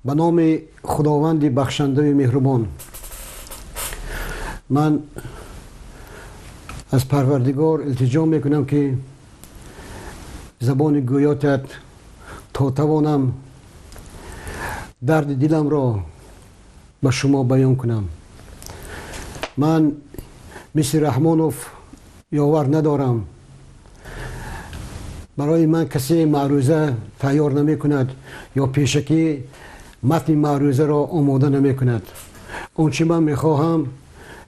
Ба номи Худованди бахшандаи меҳрубон. Ман аз Парвардигор илтиҷо мекунам, ки забони гӯётат то тавонам дарди диламро ба шумо баён кунам. Ман мисли Раҳмонов ёвар надорам. Барои ман касе маъруза тайёр намекунад ё пешакӣ матни маърузаро омода намекунад. Он чи ман мехоҳам,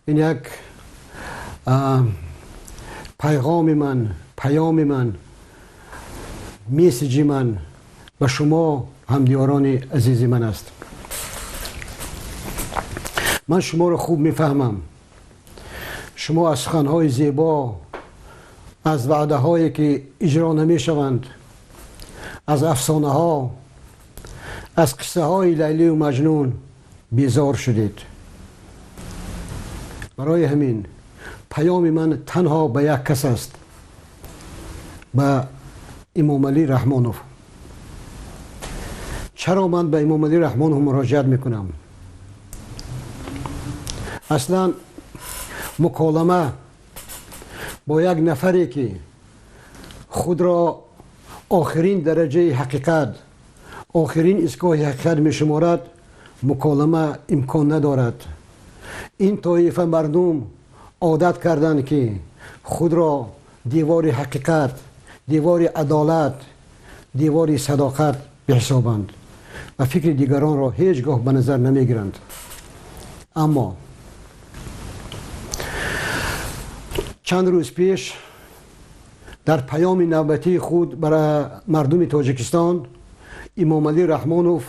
ин як пайғоми ман, паёми ман, месседжи ман ба шумо ҳамдиёрони азизи ман аст. Ман шуморо хуб мефаҳмам. Шумо аз суханҳои зебо, аз ваъдаҳое ки иҷро намешаванд, аз афсонаҳо, аз қиссаҳои Лайлию Маҷнун безор шудед. Барои ҳамин паёми ман танҳо ба як кас аст, ба Имомалӣ Раҳмонов. Чаро ман ба Имомалӣ Раҳмонов муроҷиат мекунам? Аслан муколама бо як нафаре, ки худро охирин дараҷаи ҳақиқат, охирин истгоҳи ҳақиқат мешуморад, муколама имкон надорад. Ин тоифа мардум одат карданд, ки худро девори ҳақиқат, девори адолат, девори садоқат беҳисобанд ва фикри дигаронро ҳеҷ гоҳ ба назар намегиранд. Аммо чанд рӯз пеш дар паёми навбатии худ барои мардуми Тоҷикистон Имомалӣ Раҳмонов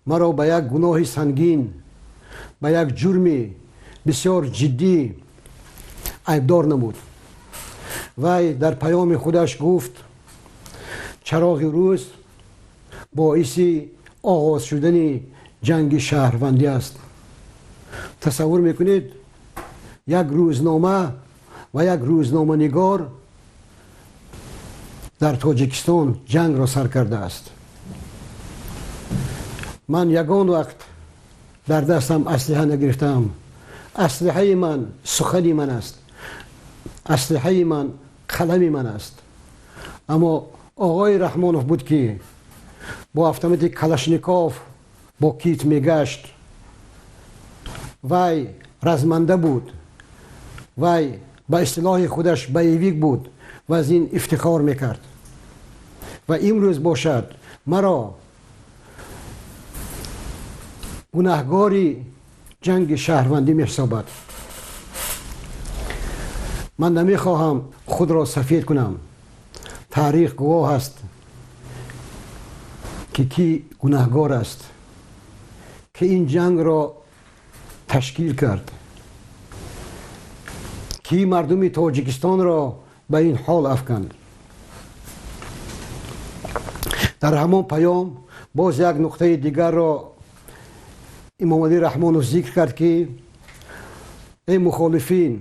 маро ба як гуноҳи сангин, ба як ҷурми бисёр ҷиддӣ айбдор намуд. Вай дар паёми худаш гуфт: чароғи рӯз боиси оғоз шудани ҷанги шаҳрвандӣ аст. Тасаввур мекунед, як рӯзнома ва як рӯзноманигор дар Тоҷикистон ҷангро сар кардааст. Ман ягон вақт дар дастам аслиҳа нагирифтаам. Аслиҳаи ман сухани ман аст, аслиҳаи ман қалами ман аст. Аммо оғои Раҳмонов буд, ки бо автомати Калашников бо кит мегашт. Вай разманда буд, вай ба истилоҳи худаш боевик буд ва аз ин ифтихор мекард. Ва имрӯз бошад маро гунаҳгори ҷанги шаҳрвандӣ меҳисобад. Ман намехоҳам худро сафед кунам. Таърих гувоҳ аст, ки кӣ гунаҳгор аст, ки ин ҷангро ташкил кард, ки мардуми Тоҷикистонро ба ин ҳол афканд. Дар ҳамон паём боз як нуқтаи дигарро Имомалӣ Раҳмонов зикр кард, ки эй мухолифин,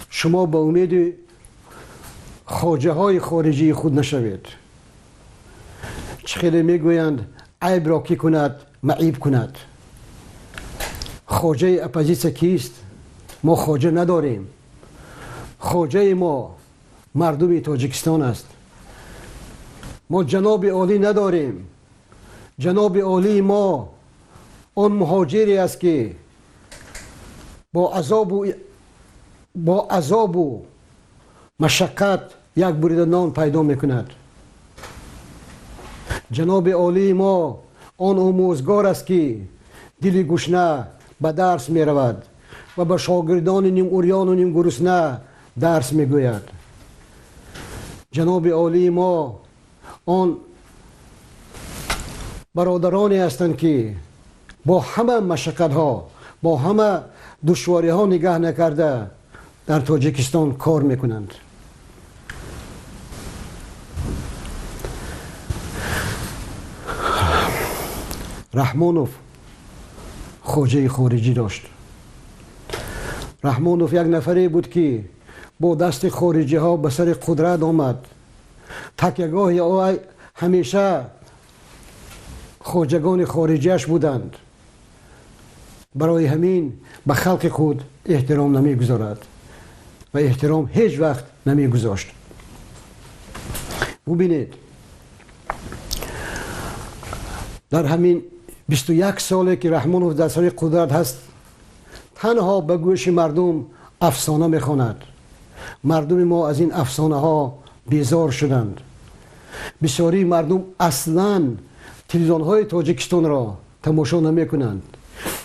шумо ба умеди хоҷаҳои хориҷии худ нашавед. Чӣ хеле мегӯянд, айбро кӣ кунад, маъиб кунад. Хоҷаи оппозитсия кист? Мо хоҷа надорем. Хоҷаи мо мардуми Тоҷикистон аст. Мо ҷаноби олӣ надорем. Ҷаноби олии мо он муҳоҷире аст, ки бо азобу машаққат як бурида нон пайдо мекунад. Ҷаноби олии мо он омӯзгор аст, ки дили гушна ба дарс меравад ва ба шогирдони нимурёну нимгурусна дарс мегӯяд. Ҷаноби олии мо он бародароне ҳастанд, ки бо ҳама машаққатҳо, бо ҳама душвориҳо нигаҳ накарда дар Тоҷикистон кор мекунанд. Раҳмонов хоҷаи хориҷӣ дошт. Раҳмонов як нафаре буд, ки бо дасти хориҷиҳо ба сари қудрат омад. Такягоҳи ӯ ҳамеша хоҷагони хориҷиаш буданд. Барои ҳамин ба халқи худ эҳтиром намегузорад ва эҳтиром ҳеҷ вақт намегузошт. Бубинед, дар ҳамин 21 соле ки Раҳмонов дар сари қудрат ҳаст, танҳо ба гӯши мардум афсона мехонад. Мардуми мо аз ин афсонаҳо безор шуданд. Бисёрии мардум аслан телевизионҳои Тоҷикистонро тамошо намекунанд.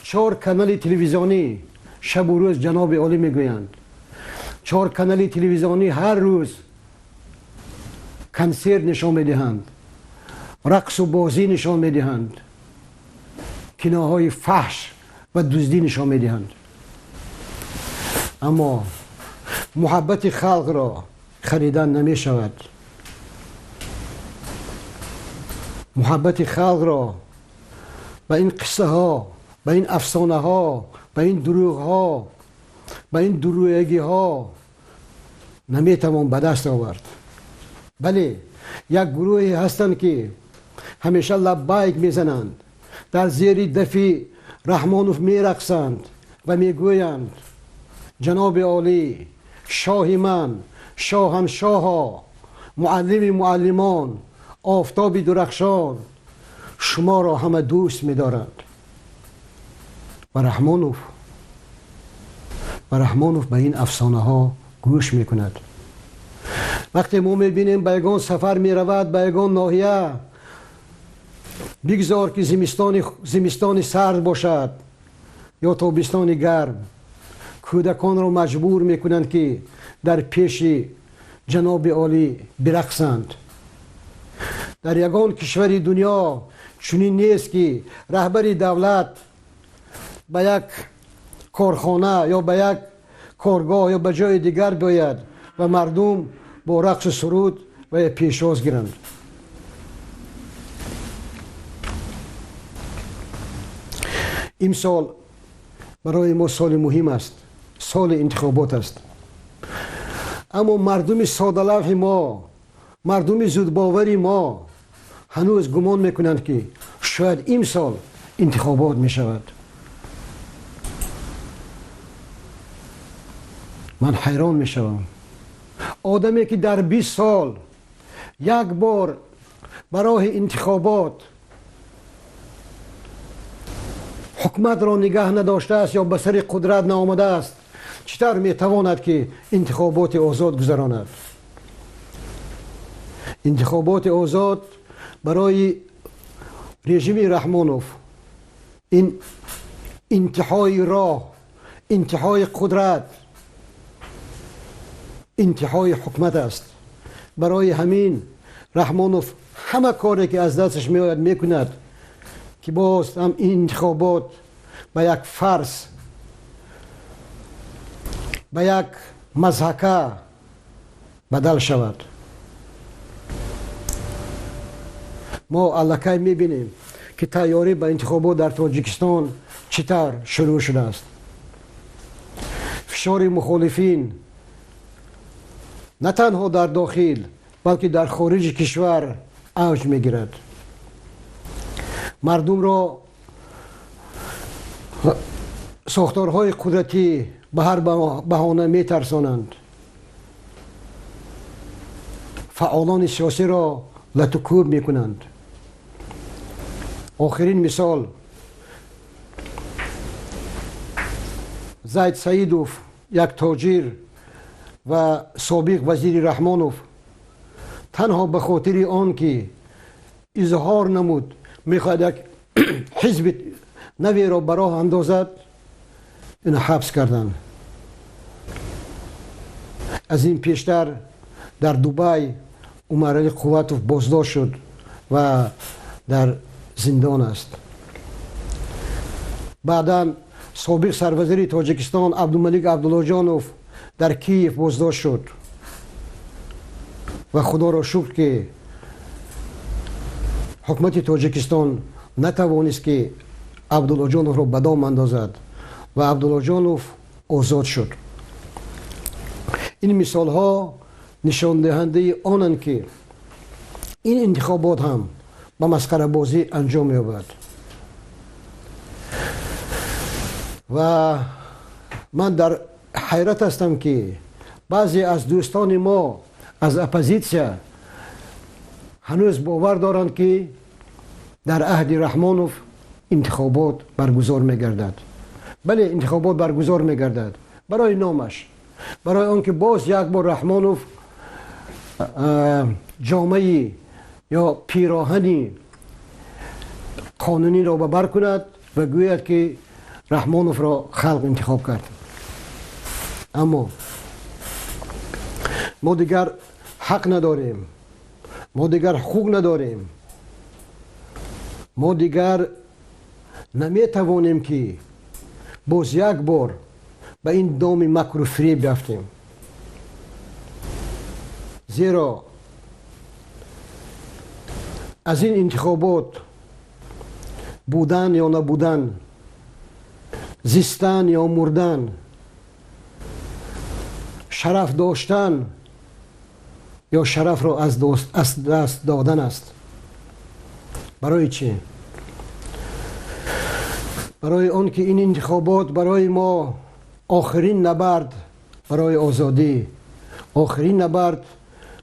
4 канали телевизионӣ шабу рӯз ҷаноби олӣ мегӯянд. 4 канали телевизионӣ ҳар рӯз консерт нишон медиҳанд, рақсу бозӣ нишон медиҳанд, киноҳои фаҳш ва дуздӣ нишон медиҳанд. Аммо муҳаббати халқро харидан намешавад. Муҳаббати халқро ба ин қиссаҳо, ба ин афсонаҳо, ба ин дурӯғҳо, ба ин дурӯягиҳо наметавон ба даст овард. Бале, як гурӯҳе ҳастанд ки ҳамеша лаббайк мезананд, дар зери дафи Раҳмонов мерақсанд ва мегӯянд: ҷаноби олӣ, шоҳи ман, шоҳаншоҳо, муаллими муаллимон, офтоби дурахшон, шуморо ҳама дӯст медоранд. Ва Раҳмонов ба ин афсонаҳо гӯш мекунад. Вақте мо мебинем ба ягон сафар меравад, ба ягон ноҳия, бигзор ки зимистони сард бошад ё тобистони гарм, кӯдаконро маҷбур мекунанд ки дар пеши ҷаноби олӣ бирақсанд. Дар ягон кишвари дунё чунин нест ки раҳбари давлат ба як корхона ё ба як коргоҳ ё ба ҷои дигар биёяд ва мардум бо рақсу суруд ва пешвоз гиранд. Имсол барои мо соли муҳим аст, соли интихобот аст. Аммо мардуми содалавҳи мо, мардуми зудбовари мо ҳанӯз гумон мекунанд ки шояд имсол интихобот мешавад. Ман ҳайрон мешавам. Одаме ки дар 20 сол як бор ба роҳи интихобот ҳукуматро нигаҳ надоштааст ё ба сари қудрат наомадааст, чӣ тавр метавонад ки интихоботи озод гузаронад? Интихоботи озод барои режими Раҳмонов ин интиҳои роҳ, интиҳои қудрат, интиҳои ҳукумат аст. Барои ҳамин Раҳмонов ҳама коре ки аз дасташ меояд мекунад ки боз ҳам ин интихобот ба як фарс, ба як мазҳака бадал шавад. Мо аллакай мебинем ки тайёрӣ ба интихобот дар Тоҷикистон чӣ тавр шурӯъ шудааст. Фишори мухолифин на танҳо дар дохил, балки дар хориҷи кишвар авҷ мегирад. Мардумро сохторҳои қудратӣ ба ҳар баҳона метарсонанд. Фаъолони сиёсиро латукӯб мекунанд. Охирин мисол Зайд Саидов, як тоҷир ва собиқ вазири Раҳмонов, танҳо ба хотири он ки изҳор намуд мехоҳад як ҳизби наверо ба роҳ андозад, ино ҳабс карданд. Аз ин пештар дар Дубай Умарали Қувватов боздошт шуд ва дар зиндон аст. Баъдан собиқ сарвазири Тоҷикистон Абдумалик Абдуллоҷонов дар Киев боздошт шуд ва худоро шукр ки ҳукумати Тоҷикистон натавонист ки Абдуллоҷоновро ба дом андозад ва Абдуллоҷонов озод шуд. Ин мисолҳо нишондиҳандаи онанд ки ин интихобот ҳам ба масхарабозӣ анҷом меёбад. Ва ман дар ҳайрат ҳастам, ки баъзе аз дӯстони мо аз оппозитсия ҳанӯз бовар доранд, ки дар аҳди Раҳмонов интихобот баргузор мегардад. Бале, интихобот баргузор мегардад барои номаш, барои он ки боз як бор Раҳмонов ҷомаи ё пироҳани қонуниро ба бар кунад ва гӯяд, ки Раҳмоновро халқ интихоб кард. Аммо мо дигар ҳақ надорем, мо дигар ҳуқуқ надорем, мо дигар наметавонем, ки боз як бор ба ин доми макру фиреб биафтем, зеро аз ин интихобот будан ё набудан, зистан ё мурдан, шараф доштан ё шарафро аз даст додан аст. Барои чӣ? Барои он ки ин интихобот барои мо охирин набард барои озодӣ, охирин набард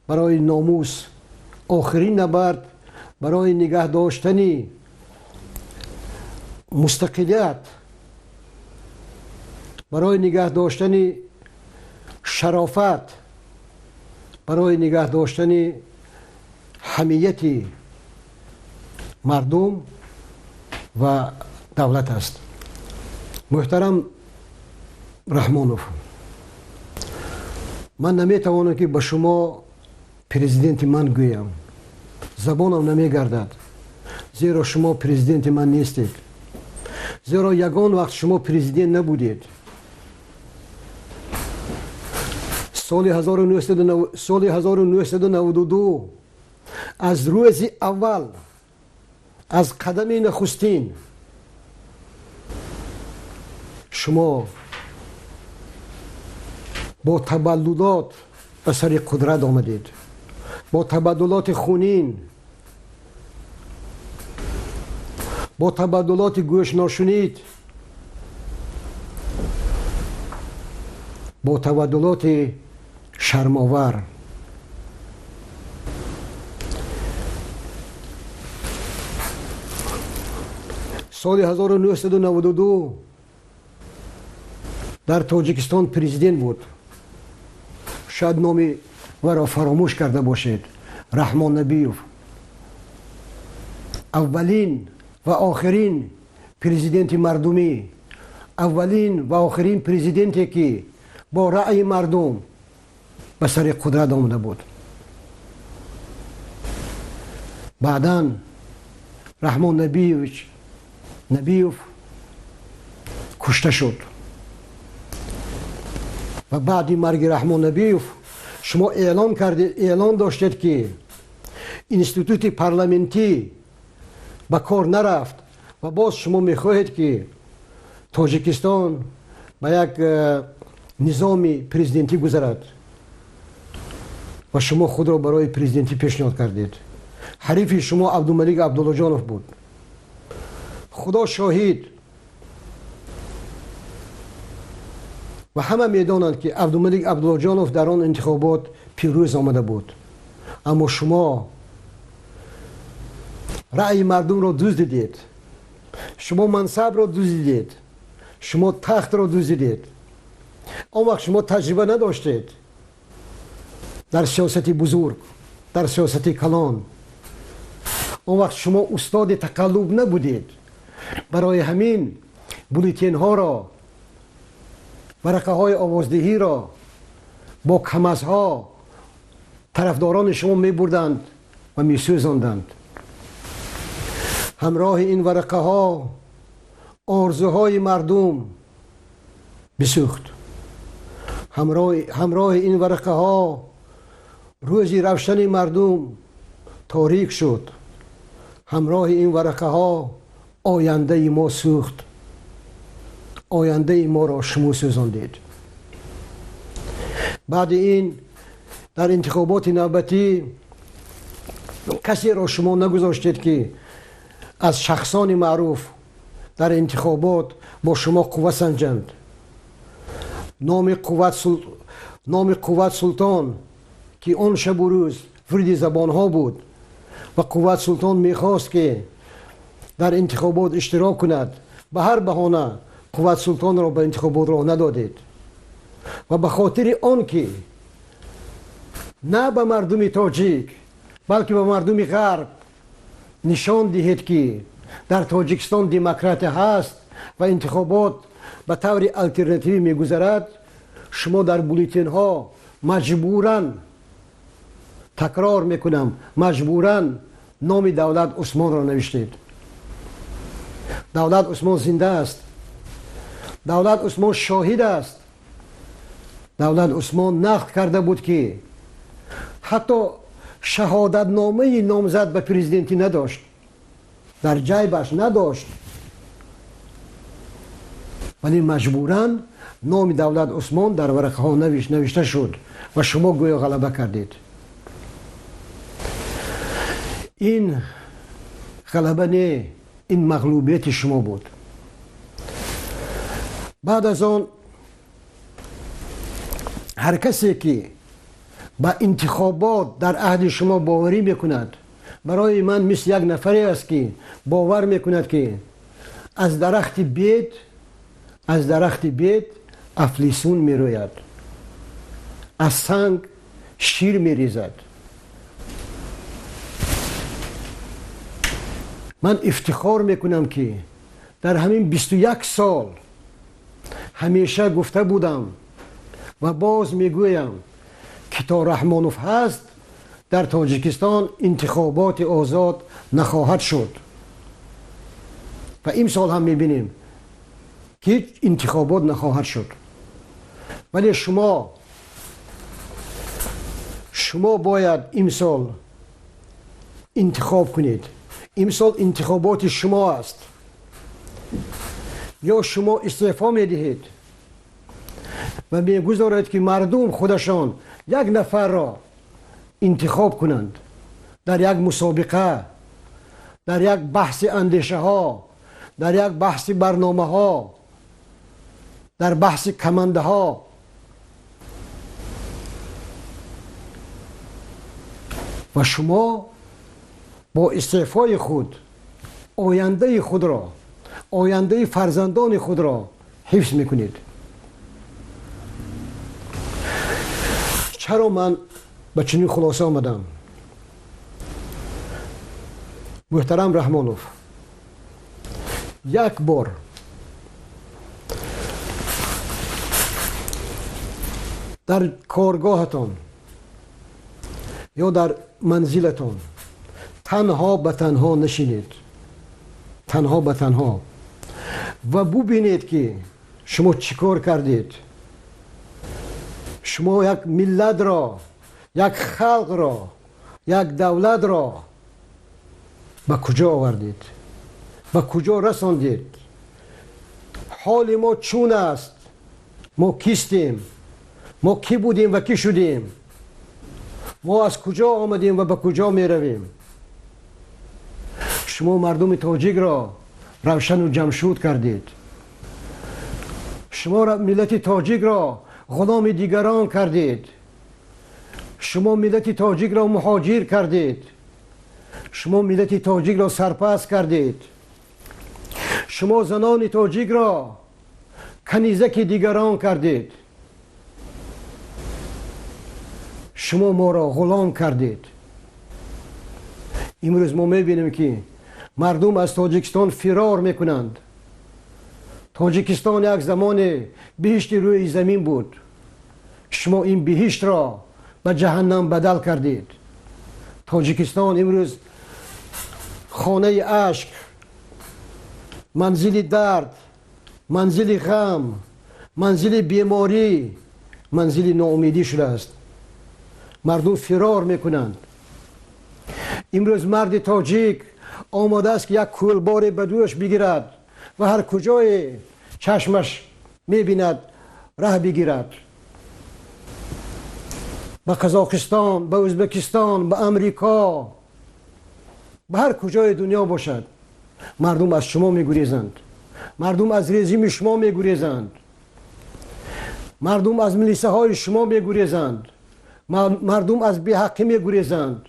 барои номус, охирин набард барои нигаҳ доштани мустақилият, барои нигаҳ доштани шарофат, барои нигаҳ доштани ҳамияти мардум ва давлат аст. Муҳтарам Раҳмонов, ман наметавонам, ки ба шумо президенти ман гӯям, забонам намегардад, зеро шумо президенти ман нестед, зеро ягон вақт шумо президент набудед. Соли 1992 аз рӯзи аввал, аз қадами нахустин шумо бо табаллудот ба сари қудрат омадед, бо табаддулоти хунин, бо табаддулоти гӯшношунид, бо табаддулоти шармовар. Соли 1992 дар Тоҷикистон президент буд, шояд номи варо фаромӯш карда бошед, Раҳмон Набиев, аввалин ва охирин президенти мардумӣ, аввалин ва охирин президенте, ки бо раъйи мардум ба сари қудрат омада буд. Баъдан Раҳмон Набиев кушта шуд ва баъди марги Раҳмон Набиев шумо эълон кардед, эълон доштед, ки институти парламентӣ ба кор нарафт ва боз шумо мехоҳед, ки Тоҷикистон ба як низоми президентӣ гузарад ва шумо худро барои президентӣ пешниҳод кардед. Ҳарифи шумо Абдумалик Абдуллоҷонов буд. Худо шоҳид ва ҳама медонанд, ки Абдумалик Абдуллоҷонов дар он интихобот пирӯз омада буд. Аммо шумо раъйи мардумро дуздидед, шумо мансабро дуздидед, шумо тахтро дуздидед. Он вақт шумо таҷриба надоштед дар сиёсати бузург, дар сиёсати калон. Он вақт шумо устоди тақаллуб набудед. Барои ҳамин бюллетенҳоро, варақаҳои овоздиҳиро бо камазҳо тарафдорони шумо мебурданд ва месӯзонданд. Ҳамроҳи ин варақаҳо орзуҳои мардум бисӯхт. Ҳамроҳи ин варақаҳо рӯзи равшани мардум торик шуд. Ҳамроҳи ин варақаҳо ояндаи мо сӯхт. Ояндаи моро шумо сӯзондед. Баъди ин дар интихоботи навбатӣ Касеро шумо нагузоштед, ки аз шахсони маъруф дар интихобот бо шумо қувва санҷанд. Номи Қувват Султон, ки он шабу рӯз вирди забонҳо буд ва Қувват Султон мехост, ки дар интихобот иштирок кунад, ба ҳар баҳона Қувват Султонро ба интихобот роҳ надодед. Ва ба хотири он ки на ба мардуми тоҷик, балки ба мардуми ғарб нишон диҳед, ки дар Тоҷикистон демократия ҳаст ва интихобот ба таври алтернативӣ мегузарад, шумо дар бюллетенҳо маҷбуран, такрор мекунам, маҷбуран номи Давлат Усмонро навиштед. Давлат Усмон зинда аст, Давлат Усмон шоҳид аст. Давлат Усмон нақд карда буд, ки ҳатто шаҳодатномаи номзад ба президентӣ надошт, дар ҷайбаш надошт, вале маҷбуран номи Давлат Усмон дар варақаҳо навишта шуд ва шумо гӯё ғалаба кардед. Ин ғалаба не, ин мағлубияти шумо буд. Баъд аз он ҳар касе, ки ба интихобот дар аҳди шумо боварӣ мекунад, барои ман мисли як нафаре аст, ки бовар мекунад, ки аз дарахти бед афлесун мерӯяд, аз санг шир мерезад. Ман ифтихор мекунам, ки дар ҳамин 21 сол ҳамеша гуфта будам ва боз мегӯям, ки то Раҳмонов ҳаст, дар Тоҷикистон интихоботи озод нахоҳад шуд. Ва имсол ҳам мебинем, ки интихобот нахоҳад шуд. Вале шумо бояд имсол интихоб кунед. Имсол интихоботи шумо аст. Ё шумо истеъфо медиҳед ва мегузоред, ки мардум худашон як нафарро интихоб кунанд дар як мусобиқа, дар як баҳси андешаҳо, дар як баҳси барномаҳо, дар баҳси командаҳо, ва шумо бо истеъфои худ ояндаи худро, ояндаи фарзандони худро ҳифз мекунед. Чаро ман ба чунин хулоса омадам? Муҳтарам Раҳмонов, як бор дар коргоҳатон ё дар манзилатон танҳо ба танҳо нишинед, танҳо ба танҳо, ва бубинед, ки шумо чӣ кор кардед. Шумо як миллатро, як халқро, як давлатро ба куҷо овардед, ба куҷо расондед? Ҳоли мо чун аст? Мо кистем? Мо кӣ будем ва кӣ шудем? Мо аз куҷо омадем ва ба куҷо меравем? Шумо мардуми тоҷикро равшану ҷамшуд кардед. Шумо миллати тоҷикро ғуломи дигарон кардед. Шумо миллати тоҷикро муҳоҷир кардед. Шумо миллати тоҷикро сарпас кардед. Шумо занони тоҷикро канизаки дигарон кардед. Шумо моро ғулом кардед. Имрӯз мо мебинем, ки мардум аз Тоҷикистон фирор мекунанд. Тоҷикистон як замоне биҳишти рӯи замин буд. Шумо ин биҳиштро ба ҷаҳаннам бадал кардед. Тоҷикистон имрӯз хонаи ашк, манзили дард, манзили ғам, манзили беморӣ, манзили ноумедӣ шудааст. Мардум фирор мекунанд. Имрӯз марди тоҷик омода аст, ки як кӯлборе ба дӯш бигирад ва ҳар куҷое чашмаш мебинад, раҳ бигирад: ба Қазоқистон, ба Ӯзбекистон, ба Амрико. ба ҳар куҷои дунё бошад, мардум аз шумо мегурезанд, мардум аз режими шумо мегурезанд, мардум аз милисаҳои шумо мегурезанд, мардум аз беҳаққӣ мегурезанд,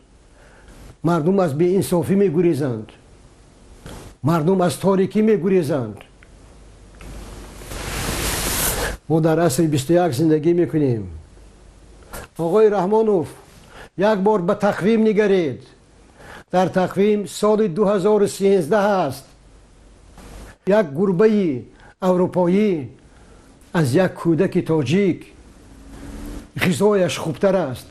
мардум аз беинсофӣ мегурезанд, мардум аз торикӣ мегурезанд. Мо дар асри 21 зиндагӣ мекунем. Оғои Раҳмонов, як бор ба тақвим нигаред. Дар тақвим соли 2013 аст. Як гурбаи аврупоӣ аз як кӯдаки тоҷик ғизояш хубтар аст.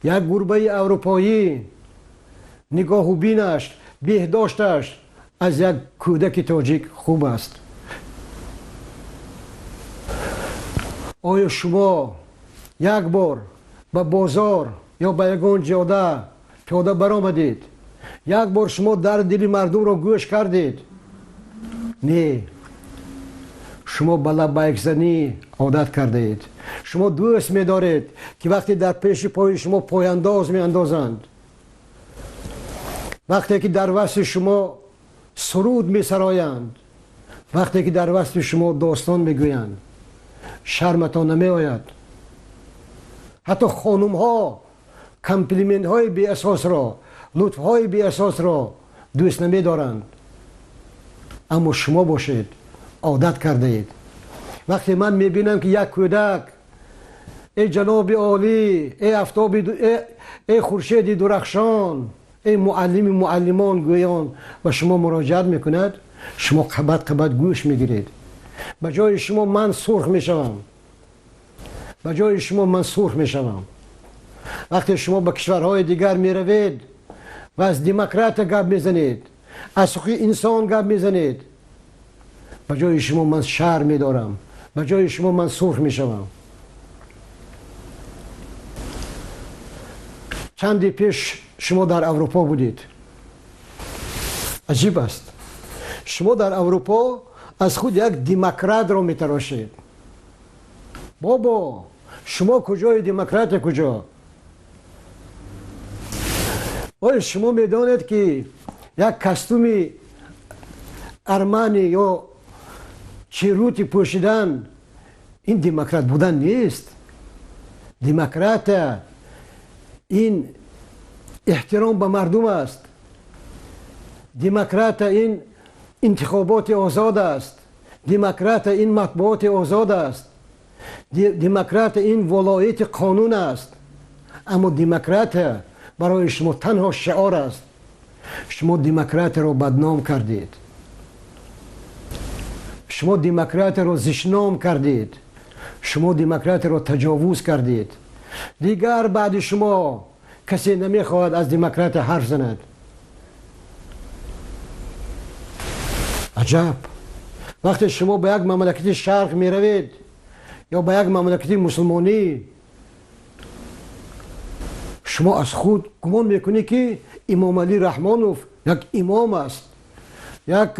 Як гурбаи аврупоӣ нигоҳу бинаш, беҳдошташ аз як кӯдаки тоҷик хуб аст. Оё шумо як бор ба бозор ё ба ягон ҷода пиёда баромадед? Як бор шумо дарди дили мардумро гӯш кардед? Не, шумо ба лаббайкзанӣ одат кардаед. Шумо дӯст медоред, ки вақте дар пеши пои шумо пояндоз меандозанд, вақте ки дар васфи шумо суруд месароянд, вақте ки дар васфи шумо достон мегӯянд, шарматон намеояд. Ҳатто хонумҳо комплиментҳои беасосро, лутфҳои беасосро дӯст намедоранд. Аммо шумо бошед, одат кардаед. Вақте ман мебинам, ки як кӯдак эй ҷаноби олӣ, эй афтоби, эй хуршеди дурахшон, эй муаллими муаллимон гӯён ба шумо муроҷиат мекунад, шумо қабат қабат гӯш мегиред. Ба ҷои шумо ман сурх мешавам. Ба ҷои шумо ман сурх мешавам. Вақте шумо ба кишварҳои дигар меравед ва аз демократия гап мезанед, аз ҳуқуқи инсон гап мезанед, ба ҷои шумо ман шарм медорам, ба ҷои шумо ман сурх мешавам. Чанде пеш шумо дар Аврупо будед. Аҷиб аст. Шумо дар Аврупо аз худ як демократро метарошед. Бобо, шумо куҷои демократия куҷо? Оё шумо медонед, ки як костюми Армани ё Черути пӯшидан ин демократ будан нест? Демократия ин эҳтиром ба мардум аст. Демократия ин интихоботи озод аст. Демократия ин матбуоти озод аст. Демократия ин волояти қонун аст. Аммо демократия барои шумо танҳо шиор аст. Шумо демократияро бадном кардед. Шумо демократияро зишном кардед. Шумо демократияро таҷовуз кардед. Дигар баъди шумо касе намехоҳад аз демократия ҳарф занад. Аҷаб! Вақте шумо ба як мамлакати шарқ меравед ё ба як мамлакати мусулмонӣ, шумо аз худ гумон мекунед, ки Имомалӣ Раҳмонов як имом аст, як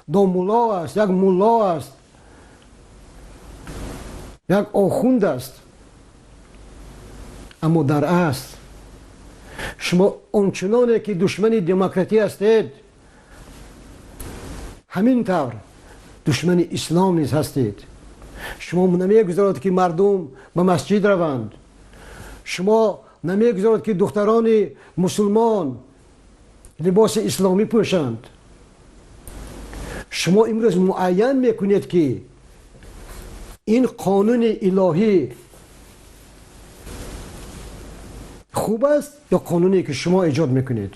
домулло аст, як мулло аст, як охунд аст. Аммо дар асл шумо ончуноне ки душмани демократӣ ҳастед, ҳамин тавр душмани ислом низ ҳастед. Шумо намегузоред, ки мардум ба масҷид раванд. Шумо намегузоред, ки духтарони мусулмон либоси исломӣ пӯшанд. Шумо имрӯз муайян мекунед, ки ин қонуни илоҳӣ хуб аст ё қонуне ки шумо эҷод мекунед.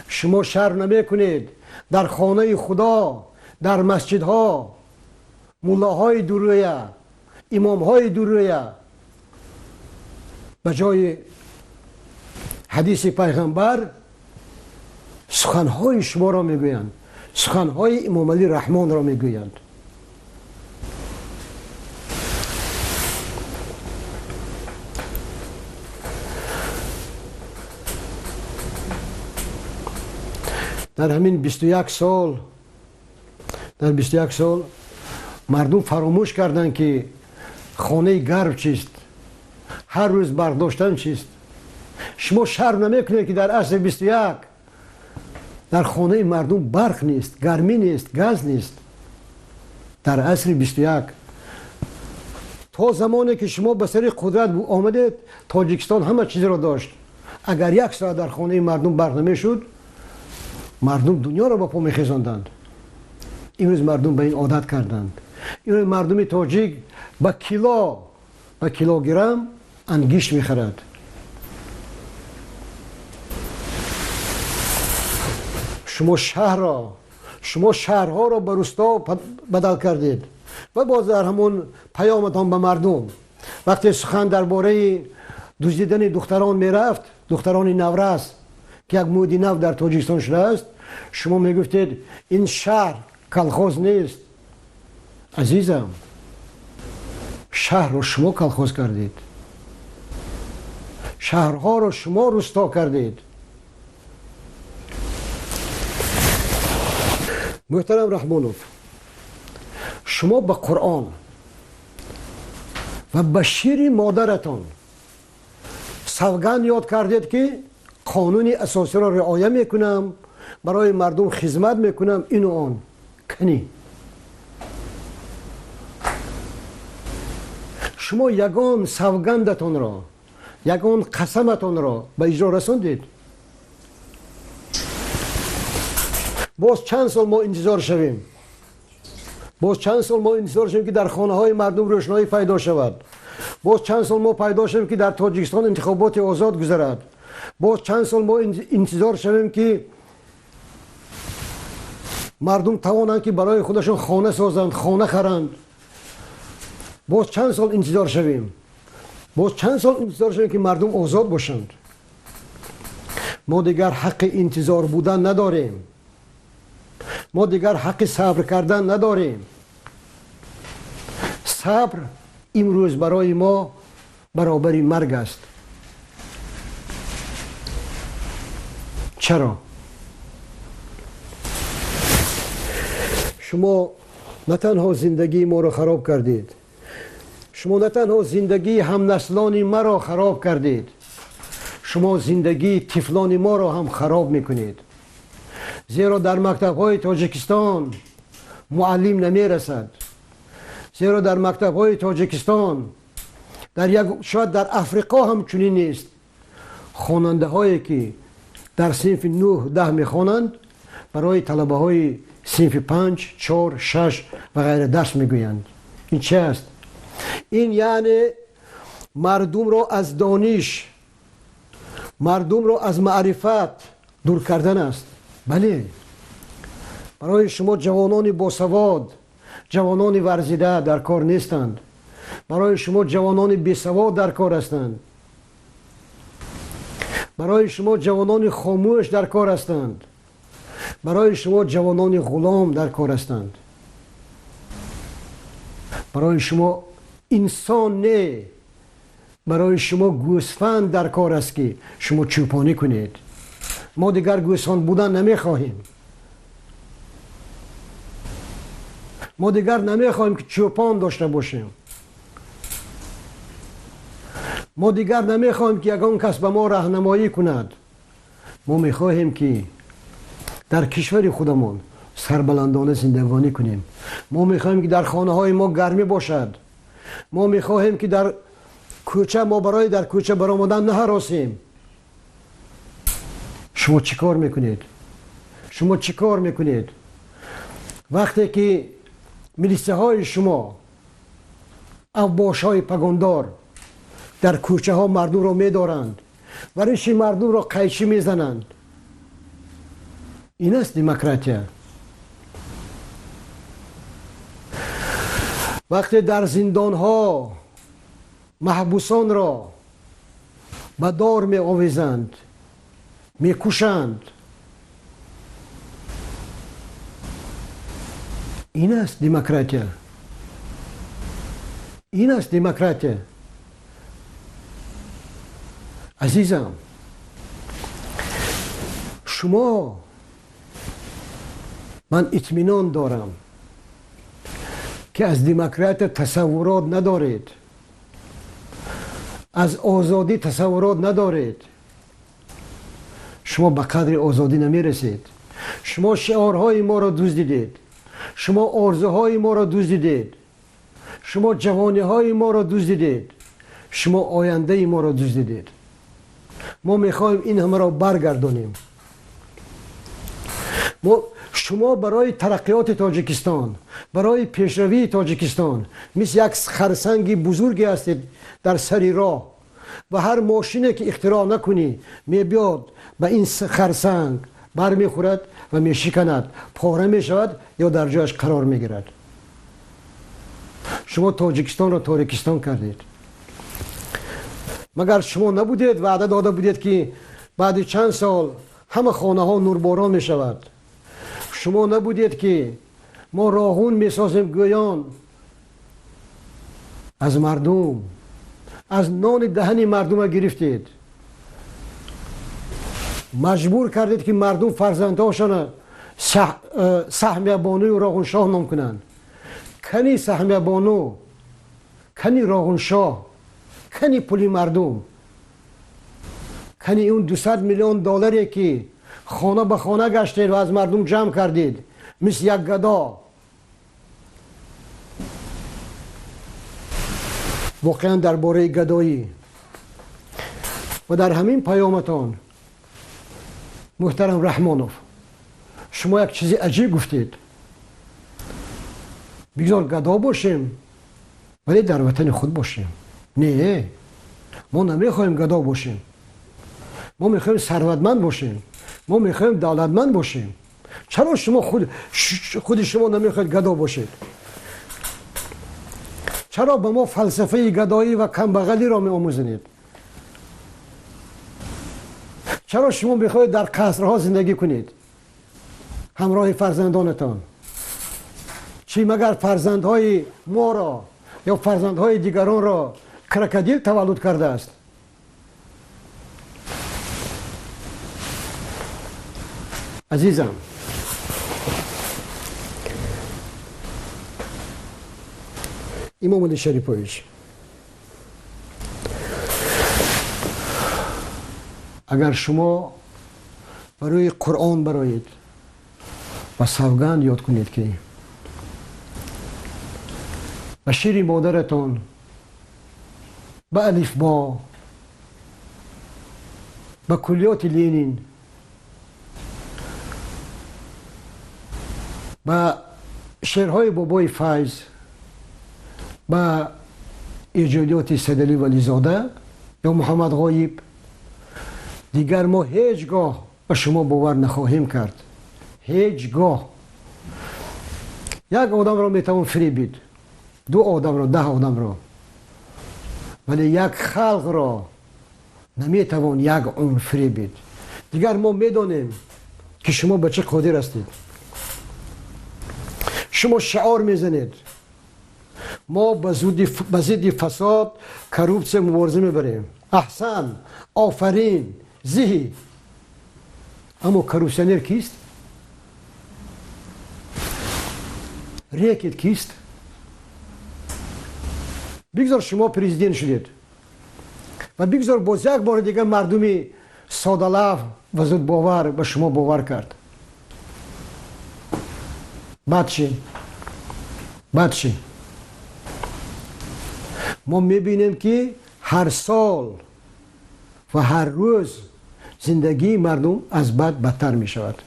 Шумо шарм намекунед дар хонаи худо, дар масҷидҳо муллоҳои дурӯя, имомҳои дурӯя ба ҷои ҳадиси пайғамбар суханҳои шуморо мегӯянд, суханҳои Имомалӣ Раҳмонро мегӯянд. Дар ҳамин 21 сол, дар 21 сол мардум фаромӯш карданд, ки хонаи гарм чист, ҳар рӯз бардоштан чист. Шумо шарм намекунед, ки дар асри 21 дар хонаи мардум барқ нест, гармӣ нест, газ нест. Дар асри 21 то замоне ки шумо ба сари қудрат омадед, Тоҷикистон ҳама чизро дошт. Агар як соат дар хонаи мардум барқ намешуд, мардум дунёро ба по мехезонданд. Имрӯз мардум ба ин одат карданд. Имрӯз мардуми тоҷик ба кило, ба килограмм ангишт мехарад. Шумо шаҳрҳоро ба русто бадал кардед ва боз дар ҳамон паёматон ба мардум вақте сухан дар бораи дуздидани духтарон мерафт, духтарони наврас, ки як мӯди нав дар Тоҷикистон шудааст, шумо мегуфтед ин шаҳр колхоз нест. Азизам, шаҳрро шумо колхоз кардед, шаҳрҳоро шумо русто кардед. Муҳтарам Раҳмонов, шумо ба Қуръон ва ба шири модаратон савганд ёд кардед, ки қонуни асосиро риоя мекунам, барои мардум хизмат мекунам, ину он. Кани шумо ягон савгандатонро, ягон қасаматонро ба иҷро расондед? Боз чанд сол мо интизор шавем? Боз чанд сол мо интизор шавем, ки дар хонаҳои мардум рӯшноӣ пайдо шавад? Боз чанд сол мо пайдо шавем, ки дар Тоҷикистон интихоботи озод гузарад? Боз чанд сол мо интизор шавем, ки мардум тавонанд, ки барои худашон хона созанд, хона харанд? Боз чанд сол интизор шавем? Боз чанд сол интизор шавем, ки мардум озод бошанд? Мо дигар ҳаққи интизор будан надорем. Мо дигар ҳаққи сабр кардан надорем. Сабр имрӯз барои мо баробари марг аст. Чаро? Шумо на танҳо зиндагии моро хароб кардед, шумо на танҳо зиндагии ҳамнаслони маро хароб кардед, шумо зиндагии тифлони моро ҳам хароб мекунед. Зеро дар мактабҳои Тоҷикистон муаллим намерасад. Зеро дар мактабҳои Тоҷикистон, дар як, шояд дар Африқо ҳам чунин нест, хонандаҳое ки дар синфи 9 10 мехонанд, барои талабаҳои синфи 5, 4, 6 ва ғайра дарс мегӯянд. Ин чи аст? Ин яъне мардумро аз дониш, мардумро аз маърифат дур кардан аст. Бале, барои шумо ҷавонони босавод, ҷавонони варзида дар кор нестанд. Барои шумо ҷавонони бесавод дар кор ҳастанд. Барои шумо ҷавонони хомӯш дар кор ҳастанд. Барои шумо ҷавонони ғулом дар кор ҳастанд. Барои шумо инсон не, барои шумо гӯсфанд дар кор аст, ки шумо чӯпонӣ кунед. Мо дигар гӯсфанд будан намехоҳем. Мо дигар намехоҳем, ки чӯпон дошта бошем. Мо дигар намехоҳем, ки ягон кас ба мо раҳнамоӣ кунад. Мо мехоҳем, ки дар кишвари худамон сарбаландона зиндагонӣ кунем. Мо мехоҳем, ки дар хонаҳои мо гармӣ бошад. Мо мехоҳем, ки дар кӯча мо барои дар кӯча баромадан наҳаросем. Шумо чӣ кор мекунед? Шумо чӣ кор мекунед? Вақте ки милисияҳои шумо, авбошҳои пагондор дар кӯчаҳо мардумро медоранд ва риши мардумро қайчӣ мезананд, ин аст демократия? Вақте дар зиндонҳо маҳбусонро ба дор меовезанд, мекушанд, ин аст демократия? Ин аст демократия? Азизам, шумо, ман итминон дорам, ки аз демократия тасаввурот надоред, аз озодӣ тасаввурот надоред. Шумо ба қадри озодӣ намерасед. Шумо шиорҳои моро дуздидед. Шумо орзуҳои моро дуздидед. Шумо ҷавониҳои моро дуздидед. Шумо ояндаи моро дуздидед. Мо мехоҳем ин ҳамаро баргардонем. Шумо барои тараққиёти Тоҷикистон, барои пешравии Тоҷикистон мисли як харсанги бузурге ҳастед дар сари роҳ ва ҳар мошине ки ихтироъ накунӣ мебиёд ба ин харсанг бармехӯрад ва мешиканад, пора мешавад ё дар ҷояш қарор мегирад. Шумо Тоҷикистонро Торикистон кардед. Магар шумо набудед ваъда дода будед ки баъди чанд сол ҳама хонаҳо нурборон мешавад? Шумо набудед ки мо роҳун месозем гӯён аз мардум, аз нони даҳани мардума гирифтед. Маҷбур кардед ки мардум фарзандҳошона саҳмиябоную роғуншоҳ ном кунанд. Кани саҳмиябону, кани роғуншоҳ, кани пули мардум, кани он 200 миллион долларе ки хона ба хона гаштед ва аз мардум ҷамъ кардед мисли як гадо. Воқеан дар бораи гадоӣ ва дар ҳамин паёматон муҳтарам Раҳмонов, шумо як чизи аҷиб гуфтед. Бигзор гадо бошем, вале дар ватани худ бошем. Не, мо намехоҳем гадо бошем. Мо мехоҳем сарватманд бошем. Мо мехоҳем давлатманд бошем. Чаро шумо худи шумо намехоҳед гадо бошед? Чаро ба мо фалсафаи гадоӣ ва камбағалиро меомӯзонед? Чаро шумо мехоҳед дар қасрҳо зиндагӣ кунед ҳамроҳи фарзандонатон? Чӣ магар фарзандҳои моро ё фарзандҳои дигаронро крокодил таваллуд кардааст? Азизам, Имомалӣ Шарипович, агар шумо барои Қуръон бароед ва савганд ёд кунед ки ба шири модаратон, ба алифбо, ба куллиёти Ленин, ба шеърҳои бобои Файз, ба эҷодиёти Садалӣ Вализода ё Муҳаммад Ғоиб, дигар мо ҳеҷ гоҳ ба шумо бовар нахоҳем кард. Ҳеҷ гоҳ. Як одамро метавон фиребид, ду одамро, 10 одамро, вале як халқро наметавон як умр фиребид. Дигар мо медонем ки шумо ба чӣ қодир ҳастед. Шумо шиор мезанед: мо ба зидди фасод, коррупсия мубориза мебарем. Аҳсан, офарин, зиҳи. Аммо коррупсионер кист? Рекет кист? Бигзор шумо президент шудед ва бигзор боз як бори дигар мардуми содалаф ва зудбовар ба шумо бовар кард. Баъд чӣ? Баъд чӣ? Мо мебинем ки ҳар сол ва ҳар рӯз зиндагии мардум аз бад бадтар мешавад.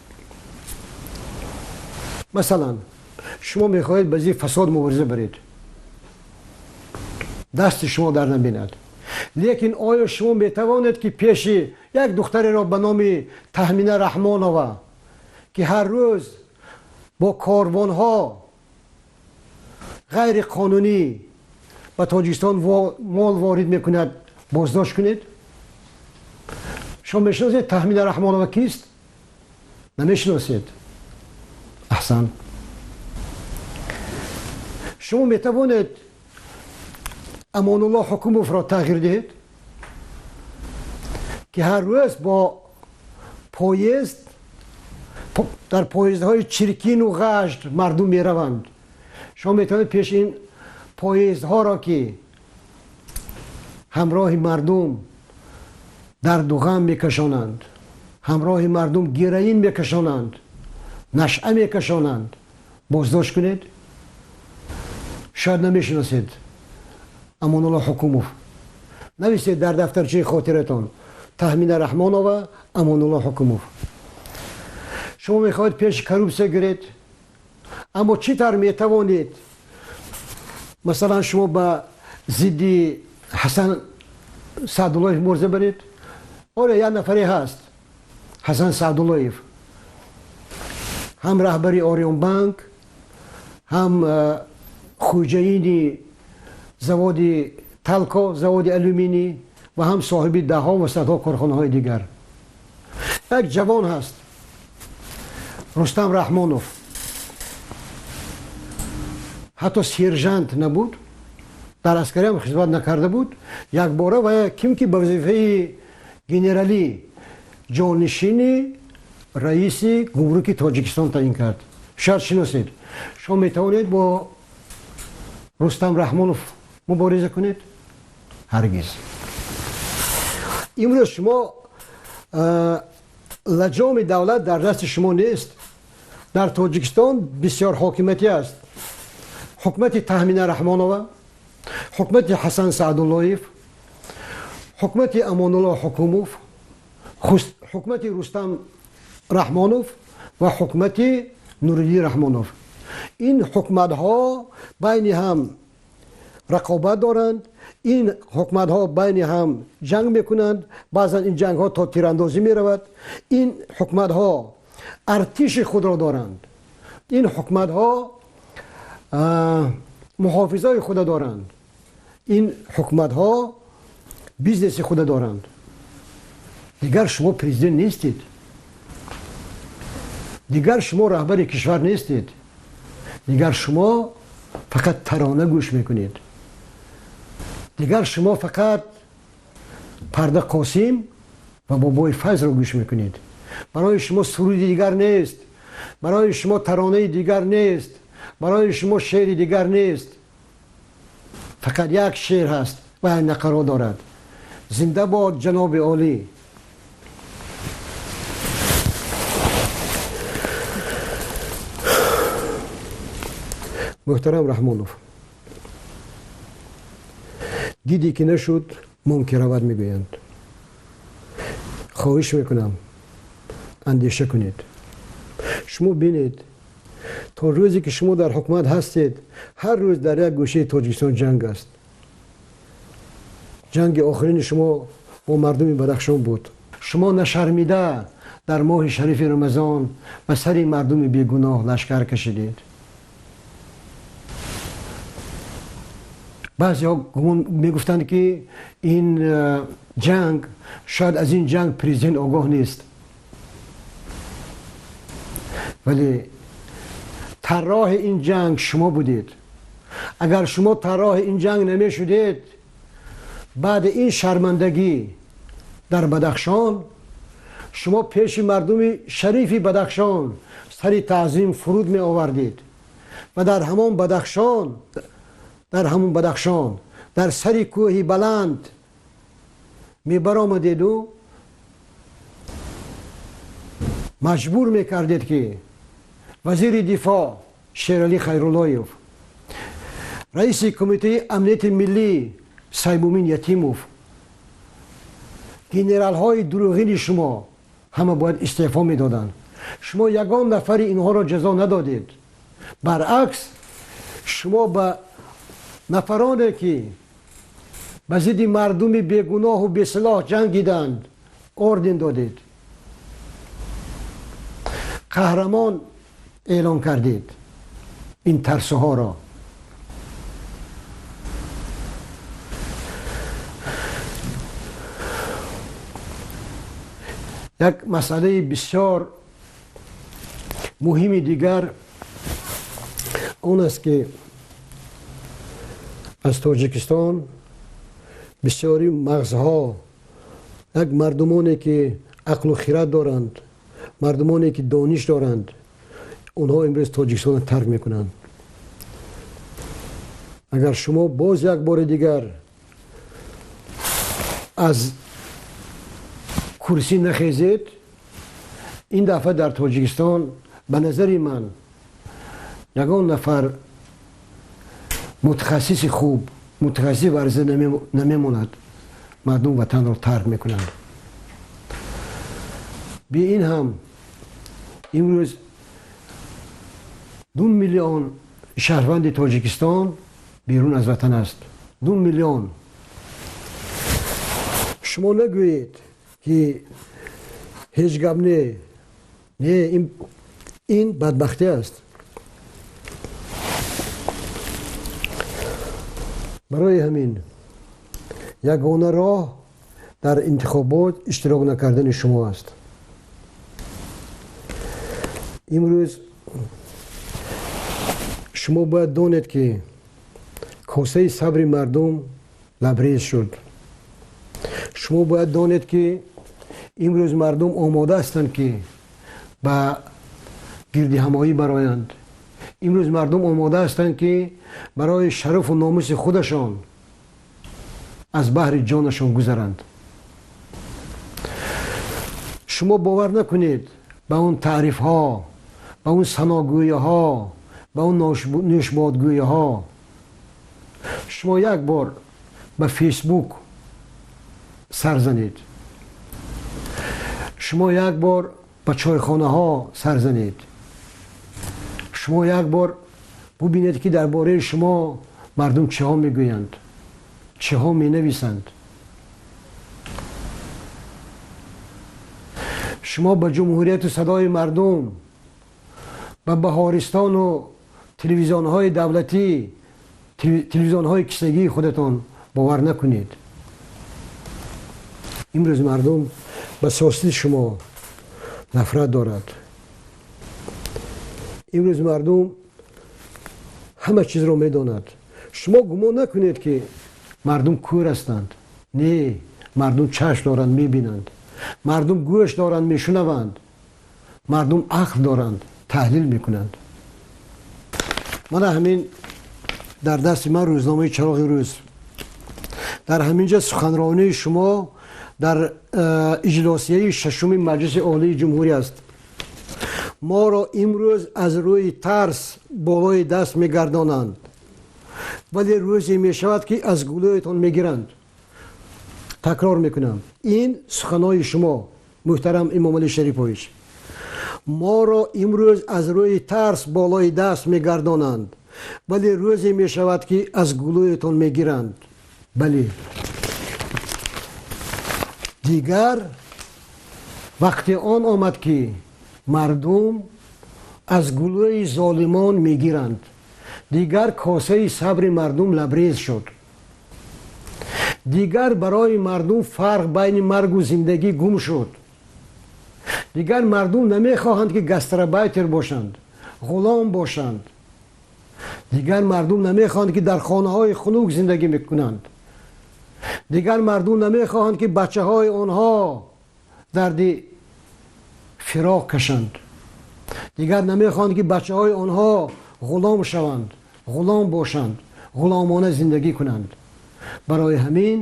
Масалан, шумо мехоҳед ба зидди фасод мубориза баред, дасти шумо дар набинад. Лекин оё шумо метавонед ки пеши як духтареро ба номи Таҳмина Раҳмонова, ки ҳар рӯз бо корвонҳо ғайриқонунӣ ба Тоҷикистон мол ворид мекунад, боздошт кунед? Шумо мешиносед Таҳмина Раҳмонова кист? Намешиносед. Аҳсан. Шумо метавонед Амонуллоҳ Ҳукумовро тағйир диҳед, ки ҳар рӯз бо поезд, дар поездҳои чиркину ғашт мардум мераванд. Шумо метавонед пеши ин поездҳоро ки ҳамроҳи мардум дарду ғам мекашонанд, ҳамроҳи мардум героин мекашонанд, нашъа мекашонанд, боздошт кунед? Шояд намешиносед Амонулло Ҳукумов. Нависед дар дафтарчаи хотиратон: Таҳмина Раҳмонова, Амонулло Ҳукумов. Шумо мехоҳед пеши коррупсия гиред, аммо чӣ тавр метавонед? Масалан, шумо ба зидди Ҳасан Саъдуллоев мубориза баред? Оре, як нафаре ҳаст, Ҳасан Саъдуллоев, ҳам раҳбари Ориёнбанк, ҳам хӯҷаини заводи Талко, заводи алюминӣ, ва ҳам соҳиби даҳҳо ва садҳо корхонаҳои дигар. Як ҷавон ҳаст, Рустам Раҳмонов, ҳатто сержант набуд, дар аскариам хизмат накарда буд. Якбора ва ким ки ба вазифаи генералӣ ҷонишини раиси гумруки Тоҷикистон таъин кард. Шояд шиносед. Шумо метавонед бо Рустам Раҳмонов мубориза кунед? Ҳаргиз. Имрӯз шумо лаҷоми давлат дар дасти шумо нест. Дар Тоҷикистон бисёр ҳокимиятӣ аст: ҳукумати Таҳмина Раҳмонова, ҳукумати Ҳасан Саъдуллоев, ҳукумати Амонулло Ҳукумов, ҳукумати Рустам Раҳмонов ва ҳукумати Нуриддин Раҳмонов. Ин ҳукуматҳо байни ҳам рақобат доранд, ин ҳукуматҳо байни ҳам ҷанг мекунанд, баъзан ин ҷангҳо то тирандозӣ меравад. Ин ҳукуматҳо артиши худро доранд, ин ҳукуматҳо муҳофизои худа доранд, ин ҳукуматҳо бизнеси худа доранд. Дигар шумо президент нестед, дигар шумо раҳбари кишвар нестед, дигар шумо фақат тарона гӯш мекунед, дигар шумо фақат Парда Қосим ва Бобои Файзро гӯш мекунед. Барои шумо суруди дигар нест, барои шумо таронаи дигар нест, барои шумо шеъри дигар нест. Фақат як шеър ҳаст ва як нақаро дорад: зинда бод ҷаноби олӣ. Муҳтарам Раҳмонов, дидӣ ки нашуд, мумкин равад, мегӯянд. Хоҳиш мекунам, андеша кунед. Шумо бинед, то рӯзе ки шумо дар ҳукумат ҳастед, ҳар рӯз дар як гӯшаи Тоҷикистон ҷанг аст. Ҷанги охирини шумо бо мардуми Бадахшон буд. Шумо нашармида дар моҳи шарифи Рамазон ба сари мардуми бегуноҳ лашкар кашидед. Баъзеҳо гумон мегуфтанд, ки ин ҷанг, шояд аз ин ҷанг президент огоҳ нест, вале тарроҳи ин ҷанг шумо будед. Агар шумо тарроҳи ин ҷанг намешудед, баъди ин шармандагӣ дар Бадахшон шумо пеши мардуми шарифи Бадахшон сари таъзим фуруд меовардед ва дар ҳамон Бадахшон, дар ҳамон Бадахшон, дар сари кӯҳи баланд мебаромадеду маҷбур мекардед, ки вазири дифоъ Шералӣ Хайруллоев, раиси Кумитаи амнияти миллӣ Саймумин Ятимов, генералҳои дурӯғини шумо ҳама бояд истеъфо медоданд. Шумо ягон нафари инҳоро ҷазо надодед. Баръакс, шумо ба нафароне ки ба зидди мардуми бегуноҳу бесилоҳ ҷангиданд, орден додед, қаҳрамон эълон кардед ин тарсуҳоро. Як масъалаи бисёр муҳими дигар он аст, ки аз Тоҷикистон бисёри мағзҳо, як мардумоне ки ақлу хират доранд, мардумоне ки дониш доранд, онҳо имрӯз Тоҷикистонро тарк мекунанд. Агар шумо боз як бори дигар аз курсӣ нахезед, Ин дафъа дар Тоҷикистон ба назари ман ягон нафар мутахассиси хуб, мутахассиси варзида намемонад. Мардум ватанро тарк мекунанд. Би ин ҳам имрӯз 2 миллион шаҳрванди Тоҷикистон берун аз ватан аст. 2 миллион. Шумо нагӯед, ки ҳеҷ гап не. Не, ин бадбахтӣ аст. Барои ҳамин ягона роҳ дар интихобот иштирок накардани шумо аст. Имрӯз шумо бояд донед, ки косаи сабри мардум лабрез шуд. Шумо бояд донед, ки имрӯз мардум омода ҳастанд, ки ба гирдиҳамоӣ бароянд. Имрӯз мардум омода ҳастанд, ки барои шарафу номуси худашон аз баҳри ҷонашон гузаранд. Шумо бовар накунед ба он таърифҳо, ба он саногӯиҳо, ба он нӯшбодгӯиҳо. Шумо як бор ба Фейсбук сар занед, шумо як бор ба чойхонаҳо сар занед, шумо як бор бубинед, ки дар бораи шумо мардум чиҳо мегӯянд, чиҳо менависанд. Шумо ба Ҷумҳурияту Садои мардум, ба Баҳористону телевизионҳои давлатӣ, телевизионҳои кисагии худатон бовар накунед. Имрӯз мардум ба сиёсати шумо нафрат дорад. Имрӯз мардум ҳама чизро медонад. Шумо гумон накунед, ки мардум кӯр ҳастанд. Не, мардум чашм доранд, мебинанд. Мардум гӯш доранд, мешунаванд. Мардум ақл доранд, таҳлил мекунанд. Мана ҳамин дар дасти ман рӯзномаи Чароғи рӯз. Дар ҳамин ҷа суханронии шумо дар иҷлосияи шашуми Маҷлиси Олии Ҷумҳурӣ аст. Моро имрӯз аз рӯи тарс болои даст мегардонанд, вале рӯзе мешавад, ки аз гулӯятон мегиранд. Такрор мекунам, ин суханои шумо, муҳтарам Эмомалӣ Шарипович. Моро имрӯз аз рӯи тарс болои даст мегардонанд, вале рӯзе мешавад, ки аз гулӯятон мегиранд. Бале, дигар вақти он омад, ки мардум аз гулӯи золимон мегиранд. Дигар косаи сабри мардум лабрез шуд. Дигар барои мардум фарқ байни маргу зиндагӣ гум шуд. Дигар мардум намехоҳанд, ки гастарбайтер бошанд, ғулом бошанд. Дигар мардум намехоҳанд, ки дар хонаҳои хунук зиндагӣ мекунанд. Дигар мардум намехоҳанд, ки бачаҳои онҳо дарди фироқ кашанд. Дигар намехоҳанд, ки бачаҳои онҳо ғулом шаванд, ғулом бошанд, ғуломона зиндагӣ кунанд. Барои ҳамин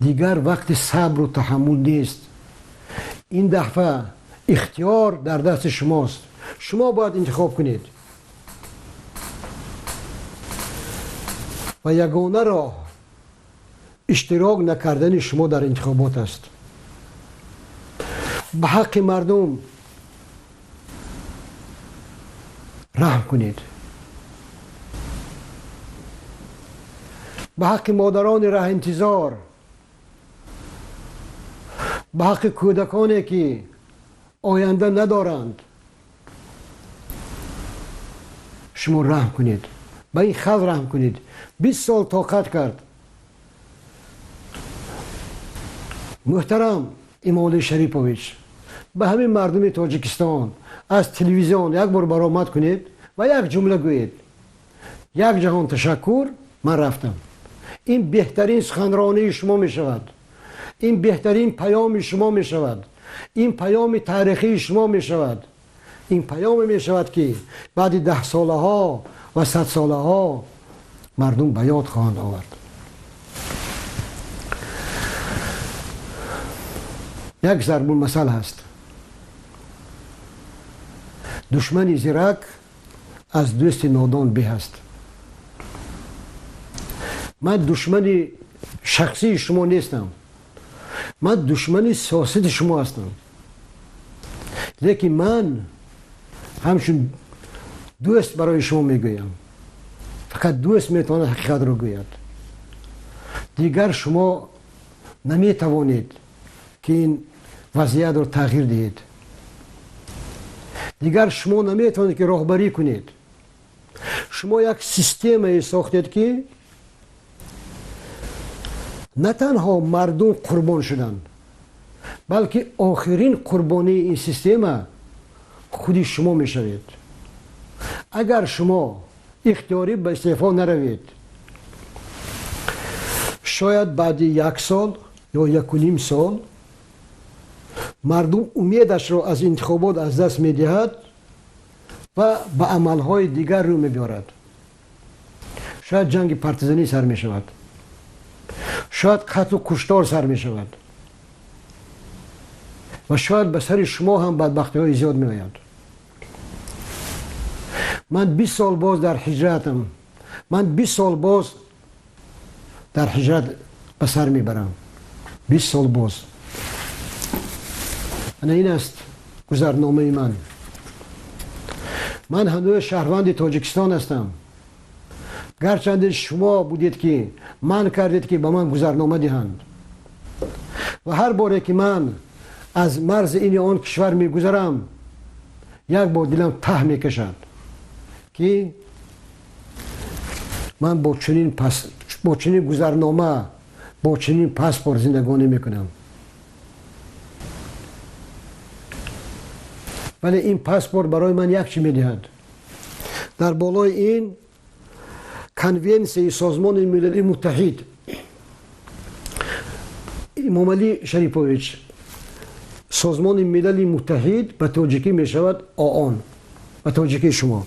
дигар вақти сабру таҳаммул нест. Ин дафъа ихтиёр дар дасти шумост. Шумо бояд интихоб кунед. Ва ягона роҳ иштирок накардани шумо дар интихобот аст. Ба ҳаққи мардум раҳм кунед. Ба ҳаққи модарони раҳинтизор, ба ҳаққи кӯдаконе, ки оянда надоранд, шумо раҳм кунед. Ба ин халқ раҳм кунед. 20 сол тоқат кард. Муҳтарам Эмомалӣ Шарипович, ба ҳамин мардуми Тоҷикистон аз телевизион як бор баромад кунед ва як ҷумла гӯед: як ҷаҳон ташаккур, ман рафтам. Ин беҳтарин суханронии шумо мешавад. Ин беҳтарин паёми шумо мешавад. Ин паёми таърихии шумо мешавад. Ин паёме мешавад, ки баъди даҳсолаҳо ва садсолаҳо мардум ба ёд хоҳанд овард. Як зарбулмасал ҳаст: душмани зирак аз дӯсти нодон беҳ аст. Ман душмани шахсии шумо нестам, ман душмани сиёсати шумо ҳастам, лекин ман ҳамчун дӯст барои шумо мегӯям. Фақат дӯст метавонад ҳақиқатро гӯяд. Дигар шумо наметавонед ки ин вазъиятро тағйир диҳед. Дигар шумо наметавонед ки роҳбарӣ кунед. Шумо як системае сохтед, ки на танҳо мардум қурбон шуданд, балки охирин қурбонии ин система худи шумо мешавед. Агар шумо ихтиёрӣ ба истеъфо наравед, шояд баъди як сол ё якуним сол мардум умедашро аз интихобот аз даст медиҳад ва ба амалҳои дигар рӯ мебиёрад. Шояд ҷанги партизанӣ сар мешавад, шояд қатлу куштор сар мешавад ва шояд ба сари шумо ҳам бадбахтиҳои зиёд меояд. Ман 20 сол боз дар ҳиҷратам, ман 20 сол боз дар ҳиҷрат ба сар мебарам, 20 сол боз. Ана ин аст гузарномаи ман. Ман ҳанӯз шаҳрванди Тоҷикистон ҳастам, гарчанде шумо будед, ки манъ кардед, ки ба ман гузарнома диҳанд, ва ҳар боре ки ман аз марзи ин ё он кишвар мегузарам, як бор дилам таҳ мекашад, ки ман бо чунин гузарнома, бо чунин паспорт зиндагонӣ мекунам. Вале ин паспорт барои ман як чӣ медиҳад. Дар болои ин конвенсияи Созмони Милали Муттаҳид, Имомалӣ Шарипович, Созмони Милали Муттаҳид ба тоҷикӣ мешавад ООН, ба тоҷикии шумо,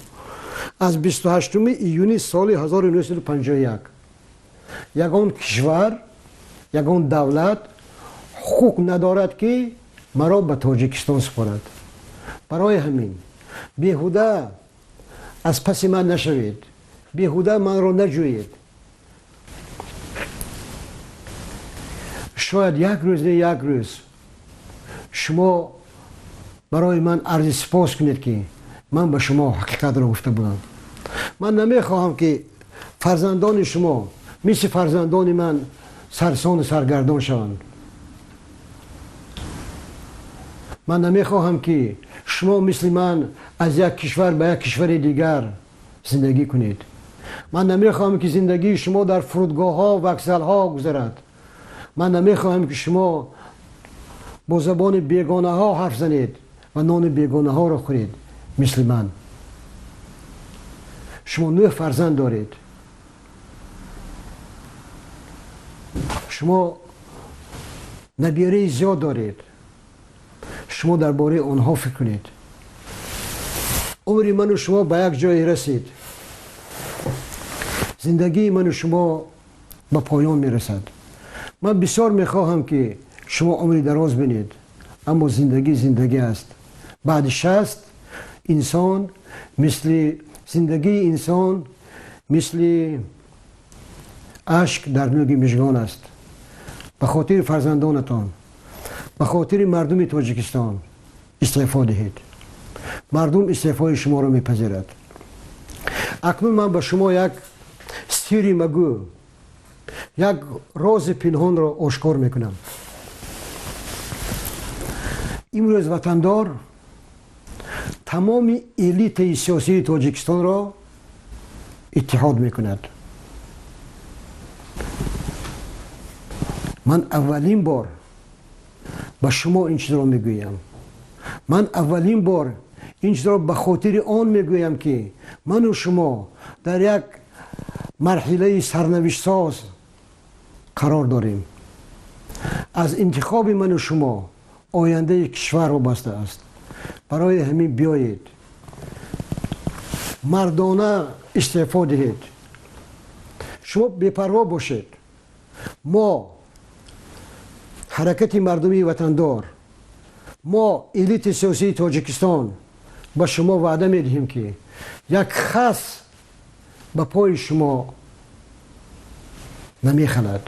аз 28 июни соли 1951 ягон кишвар, ягон давлат ҳуқуқ надорад, ки маро ба Тоҷикистон супорад. Барои ҳамин беҳуда аз паси ман нашавед, беҳуда манро наҷӯед. Шояд як рӯз, не як рӯз, шумо барои ман арзи сипос кунед, ки ман ба шумо ҳақиқатро гуфта будам. Ман намехоҳам, ки фарзандони шумо мисли фарзандони ман сарсону саргардон шаванд. Ман намехоҳам, ки шумо мисли ман аз як кишвар ба як кишвари дигар зиндагӣ кунед. Ман намехоҳам, ки зиндагии шумо дар фурудгоҳҳо, вокзалҳо гузарад. Ман намехоҳам, ки шумо бо забони бегонаҳо ҳарф занед ва нони бегонаҳоро хӯред мисли ман. Шумо нӯҳ фарзанд доред. Шумо набираи зиёд доред. Шумо дар бораи онҳо фикр кунед. Умри ману шумо ба як ҷое расид. Зиндагии ману шумо ба поён мерасад. Ман бисёр мехоҳам, ки шумо умри дароз бинед, аммо зиндагӣ зиндагӣ аст. Баъди 60 инсон мисли зиндагии инсон мисли ашк дар нӯги мижгон аст. Ба хотири фарзандонатон, ба хотири мардуми Тоҷикистон истеъфо диҳед. Мардум истеъфои шуморо мепазирад. Акнун ман ба шумо як сири магӯ, як рози пинҳонро ошкор мекунам. Имрӯз Ватандор тамоми элитаи сиёсии Тоҷикистонро иттиҳод мекунад. Ман аввалин бор ба шумо ин чизро мегӯям. Ман аввалин бор ин чизро ба хотири он мегӯям, ки ману шумо дар як марҳилаи сарнавиштсоз қарор дорем. Аз интихоби ману шумо ояндаи кишвар вобаста аст. Барои ҳамин биёед, мардона истеъфо диҳед. Шумо бепарво бошед. Мо, ҳаракати мардумии Ватандор, Мо элити сиёсии Тоҷикистон ба шумо ваъда медиҳем, ки як хас ба пои шумо намехалад,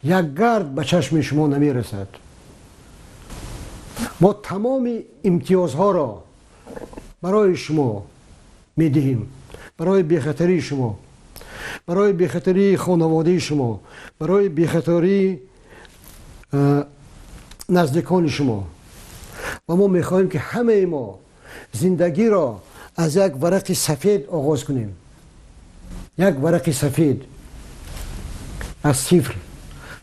як гард ба чашми шумо намерасад. Мо тамоми имтиёзҳоро барои шумо медиҳем, барои бехатарии шумо, барои бехатарии хонаводаи шумо, барои бехатарии наздикони шумо. Ва мо мехоҳем, ки ҳамаи мо зиндагиро аз як варақи сафед оғоз кунем, як варақи сафед аз сифр,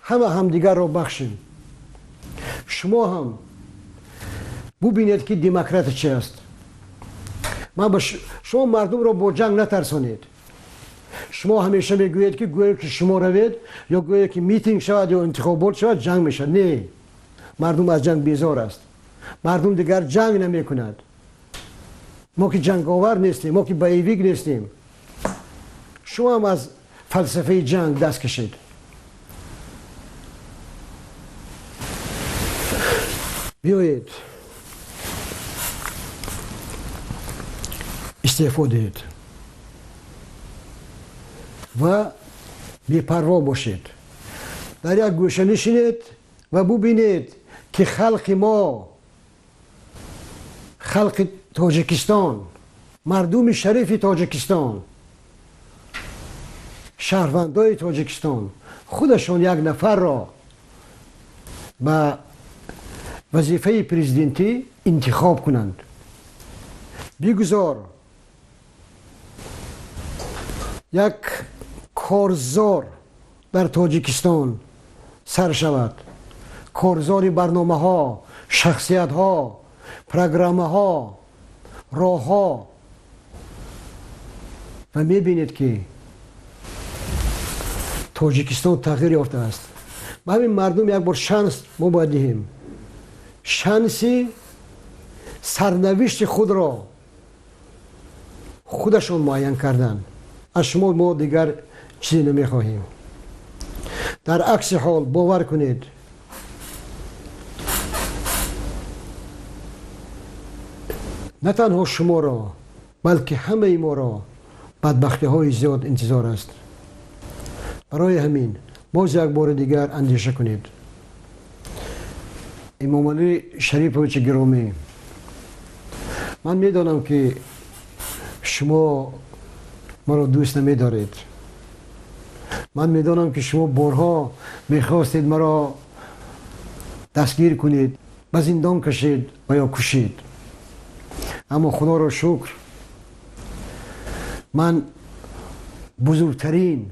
ҳама ҳамдигарро бахшем. Шумо ҳам бубинед, ки демократия чи аст. Ман ба шумо мардумро бо ҷанг натарсонед. Шумо ҳамеша мегӯед, ки гӯё ки шумо равед ё гӯё ки митинг шавад ё интихобот шавад, ҷанг мешавад. Не, мардум аз ҷанг безор аст. Мардум дигар ҷанг намекунад. Мо ки ҷанговар нестем, мо ки боевик нестем. Шумо ҳам аз фалсафаи ҷанг даст кашед. Биёед истеъфо диҳед ва бепарво бошед. Дар як гӯша нишинед ва бубинед, ки халқи мо, халқи Тоҷикистон, мардуми шарифи Тоҷикистон, шаҳрвандои Тоҷикистон худашон як нафарро ба вазифаи президентӣ интихоб кунанд. Бигузор як корзор дар Тоҷикистон сар шавад, корзори барномаҳо, шахсиятҳо, программаҳо, роҳҳо, ва мебинед, ки Тоҷикистон тағйир ёфтааст. Ба ҳамин мардум як бор шанс мо бояд диҳем, шанси сарнавишти худро худашон муайян кардан. Аз шумо мо дигар чизе намехоҳем. Дар акси ҳол бовар кунед, на танҳо шуморо, балки ҳамаи моро бадбахтиҳои зиёд интизор аст. Барои ҳамин боз як бори дигар андеша кунед. Эмомалӣ Шариповичи гиромӣ, ман медонам, ки шумо маро дӯст намедоред. Ман медонам, ки шумо борҳо мехостед маро дастгир кунед, ба зиндон кашед ва ё кушед. Аммо худоро шукр, ман бузургтарин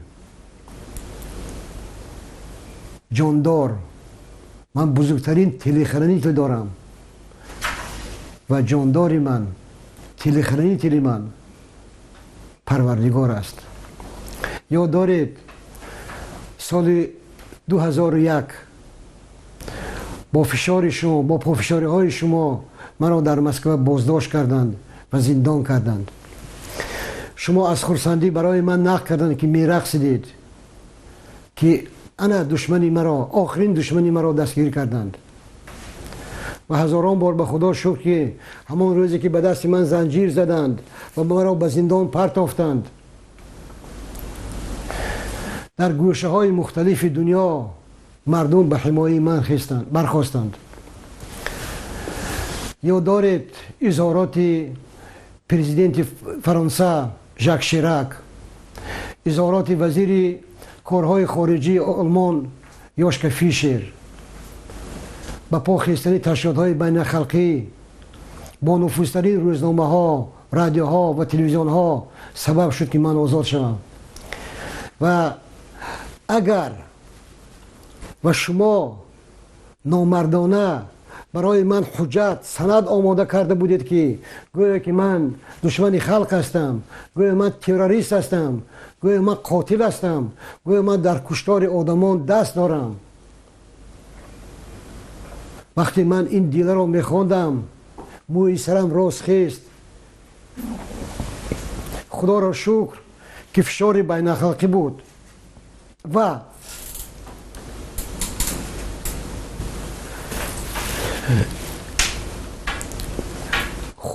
ҷондор, ман бузургтарин телохранитель дорам ва ҷондори ман, телохранители ман Парвардигор аст. Ёд доред, соли 2001 бо фишори шумо, бо пофишориҳои шумо маро дар Москва боздошт карданд ва зиндон карданд. Шумо аз хурсандӣ барои ман нақл карданд, ки мерақсидед, ки ана душмани маро, охирин душмани маро дастгир карданд. Ва ҳазорон бор ба Худо шукр, ки ҳамон рӯзе ки ба дасти ман занҷир заданд ва маро ба зиндон партофтанд, дар гӯшаҳои мухталифи дунё мардум ба ҳимояи ман бархостанд. Ёд доред изҳороти президенти Фаронса Жак Ширак, изҳороти вазири корҳои хориҷии Олмон Ёшка Фишер, ба по хестани ташкилотҳои байналхалқӣ, бо нуфузтарин рӯзномаҳо, радиоҳо ва телевизионҳо сабаб шуд, ки ман озод шавам. Ва агар ва шумо номардона барои ман ҳуҷҷат, санад омода карда будед, ки гӯё ки ман душмани халқ ҳастам, гӯё ман террорист ҳастам, гӯё ман қотил ҳастам, гӯё ман дар куштори одамон даст дорам, вақте ман ин диларо мехондам, мӯи сарам рост хест. Худоро шукр, ки фишори байналхалқӣ буд ва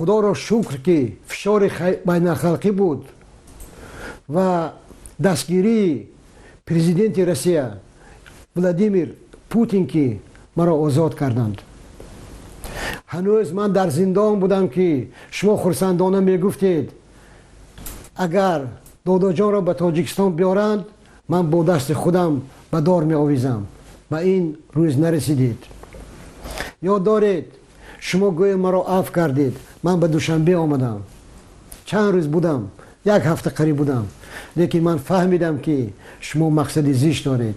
Худоро шукр, ки фишори байналхалқӣ буд ва дастгирии президенти Россия Владимир Путин, ки маро озод карданд. Ҳанӯз ман дар зиндон будам, ки шумо хурсандона мегуфтед: агар Додоҷонро ба Тоҷикистон биёранд, ман бо дасти худам ба дор меовезам. Ба ин рӯз нарасидед. Ёд доред, шумо гӯё маро афв кардед. Ман ба Душанбе омадам, чанд рӯз будам, як ҳафта қариб будам, лекин ман фаҳмидам, ки шумо мақсади зишт доред.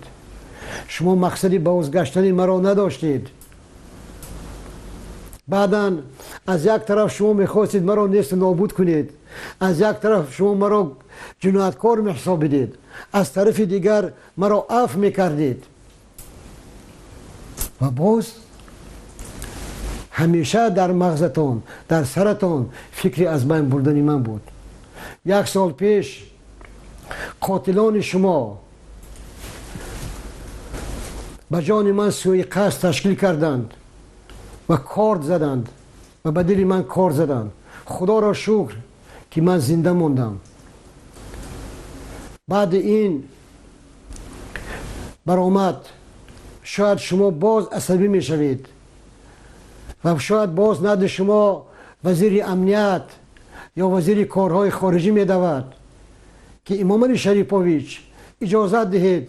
Шумо мақсади бозгаштани маро надоштед. Баъдан аз як тараф шумо мехостед маро несту нобуд кунед, аз як тараф шумо маро ҷинояткор меҳисобидед, аз тарафи дигар маро афв мекардед. Ва боз ҳамеша дар мағзатон, дар саратон фикри аз байн бурдани ман буд. Як сол пеш қотилони шумо ба ҷони ман сӯиқасд ташкил карданд ва корд заданд ва ба дили ман кор заданд. Худоро шукр, ки ман зинда мондам. Баъди ин баромад шояд шумо боз асабӣ мешавед ва шояд боз назди шумо вазири амният ё вазири корҳои хориҷӣ медавад, ки Имомалӣ Шарипович, иҷозат диҳед,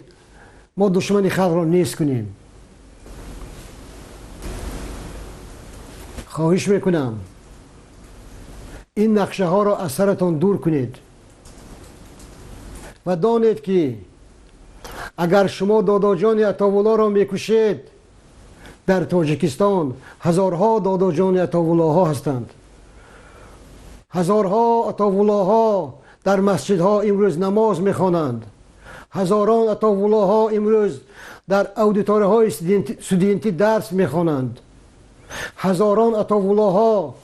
мо душмани халқро нест кунем. Хоҳиш мекунам, ин нақшаҳоро аз саратон дур кунед ва донед, ки агар шумо Додоҷони Атовуллоро мекушед, дар Тоҷикистон ҳазорҳо Додоҷони Атовуллоҳо ҳастанд. Ҳазорҳо Атовуллоҳо дар масҷидҳо имрӯз намоз мехонанд. Ҳазорон Атовуллоҳо имрӯз дар аудиторияҳои студентӣ дарс мехонанд. Ҳазорон Атовуллоҳо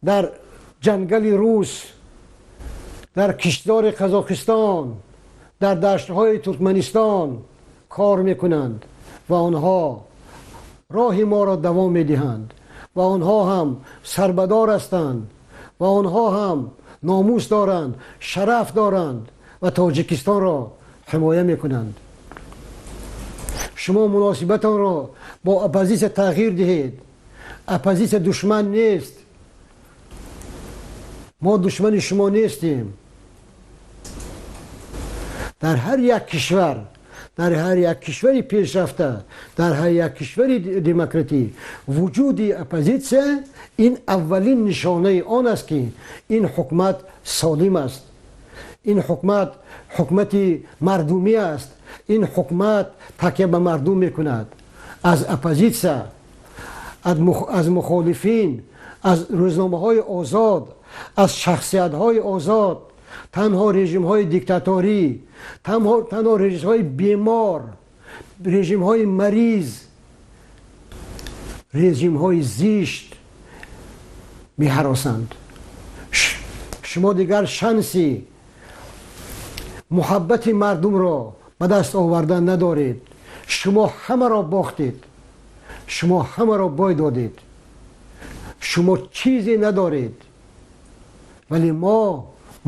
дар ҷангали Рус, дар киштзори Қазоқистон, дар даштҳои Туркманистон кор мекунанд ва онҳо роҳи моро давом медиҳанд ва онҳо ҳам сарбадор ҳастанд ва онҳо ҳам номус доранд, шараф доранд ва Тоҷикистонро ҳимоя мекунанд. Шумо муносибатонро бо оппозитсия тағйир диҳед. Оппозитсия душман нест. Мо душмани шумо нестем. Дар ҳар як кишвар, дар ҳар як кишвари пешрафта, дар ҳар як кишвари демократӣ вуҷуди оппозитсия ин аввалин нишонаи он аст, ки ин ҳукумат солим аст, ин ҳукумат ҳукумати мардумӣ аст, ин ҳукумат такя ба мардум мекунад. Аз оппозитсия, аз мухолифин, аз рӯзномаҳои озод, аз шахсиятҳои озод танҳо режимҳои диктаторӣ, танҳо режимҳои бемор, режимҳои мариз, режимҳои зишт меҳаросанд. Шумо дигар шанси муҳаббати мардумро ба даст овардан надоред. Шумо ҳамаро бохтед, шумо ҳамаро бой додед, шумо чизе надоред, вале мо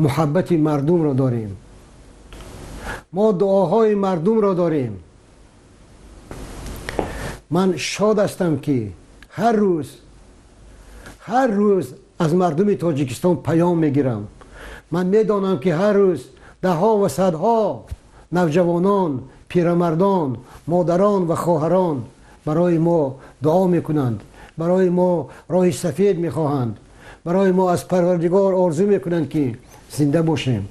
муҳаббати мардумро дорем, мо дуоҳои мардумро дорем. Ман шод ҳастам, ки ҳар рӯз аз мардуми Тоҷикистон паём мегирам. Ман медонам, ки ҳар рӯз даҳҳо ва садҳо навҷавонон, пирамардон, модарон ва хоҳарон барои мо дуо мекунанд, барои мо роҳи сафед мехоҳанд, барои мо аз Парвардигор орзу мекунанд, ки зинда бошем.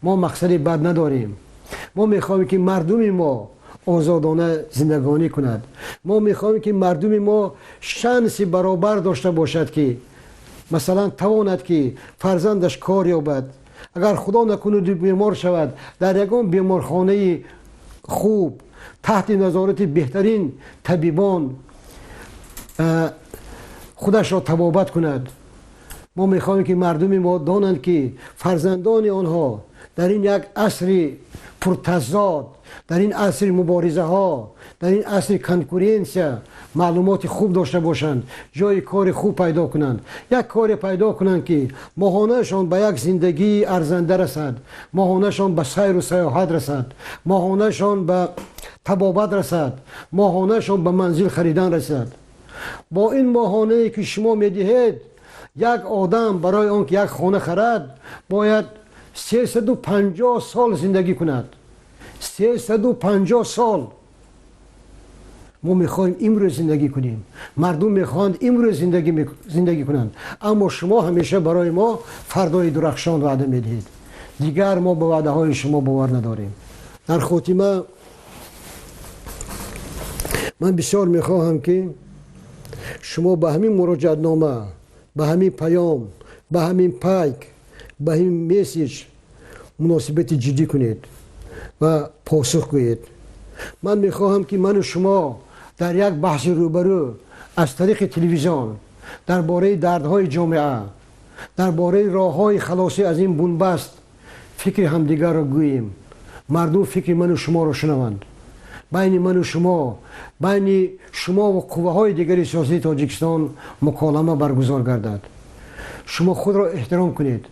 Мо мақсади бад надорем. Мо мехоҳем, ки мардуми мо озодона зиндагонӣ кунад. Мо мехоҳем, ки мардуми мо шанси баробар дошта бошад, ки масалан тавонад, ки фарзандаш кор ёбад, агар Худо накунад бемор шавад, дар ягон беморхонаи хуб таҳти назорати беҳтарин табибон худашро табобат кунад. Мо мехоҳем, ки мардуми мо донанд, ки фарзандони онҳо дар ин як асри пуртазод, дар ин асри муборизаҳо, дар ин асри конкуренсия маълумоти хуб дошта бошанд, ҷои кори хуб пайдо кунанд, як коре пайдо кунанд, ки моҳонаашон ба як зиндагии арзанда расад, моҳонаашон ба сайру сайёҳат расад, моҳонаашон ба табобат расад, моҳонаашон ба манзил харидан расад. Бо ин моҳонае, ки шумо медиҳед, як одам барои он ки як хона харад, бояд 350 сол зиндагӣ кунад. 350 сол. Мо мехоҳем имрӯз зиндагӣ кунем, мардум мехоҳанд имрӯз зиндагӣ кунанд, аммо шумо ҳамеша барои мо фардои дурахшон ваъда медиҳед. Дигар мо ба ваъдаҳои шумо бовар надорем. Дар хотима ман бисёр мехоҳам, ки шумо ба ҳамин муроҷиатнома, ба ҳамин паём, ба ҳамин пайк, ба ҳамин месседж муносибати ҷиддӣ кунед ва посух гӯед. Ман мехоҳам, ки ману шумо дар як баҳси рӯбарӯ аз тариқи телевизион дар бораи дардҳои ҷомеа, дар бораи роҳҳои халосӣ аз ин бунбаст фикри ҳамдигарро гӯем. Мардум фикри ману шуморо шунаванд. Байни ману шумо, байни шумо ва қувваҳои дигари сиёсии Тоҷикистон муколама баргузор гардад. Шумо худро эҳтиром кунед.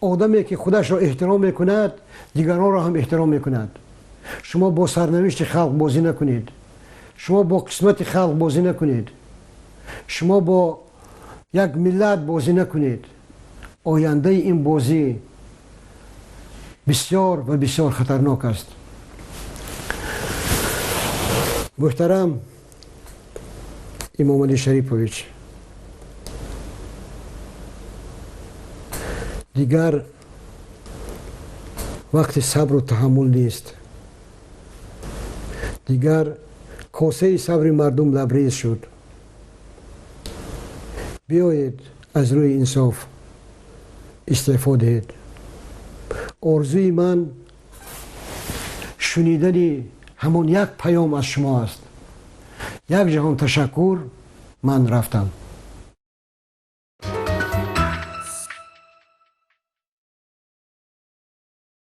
Одаме, ки худашро эҳтиром мекунад, дигаронро ҳам эҳтиром мекунад. Шумо бо сарнавишти халқ бозӣ накунед, шумо бо қисмати халқ бозӣ накунед, шумо бо як миллат бозӣ накунед. Ояндаи ин бозӣ бисёр ва бисёр хатарнок аст. Муҳтарам Имомалӣ Шарипович, дигар вақти сабру таҳаммул нест. Дигар косаи сабри мардум лабрез шуд. Биёед, аз рӯи инсоф истеъфо диҳед. Орзуи ман шунидани ҳамон як паём аз шумо аст. Як ҷаҳон ташаккур. Ман рафтам.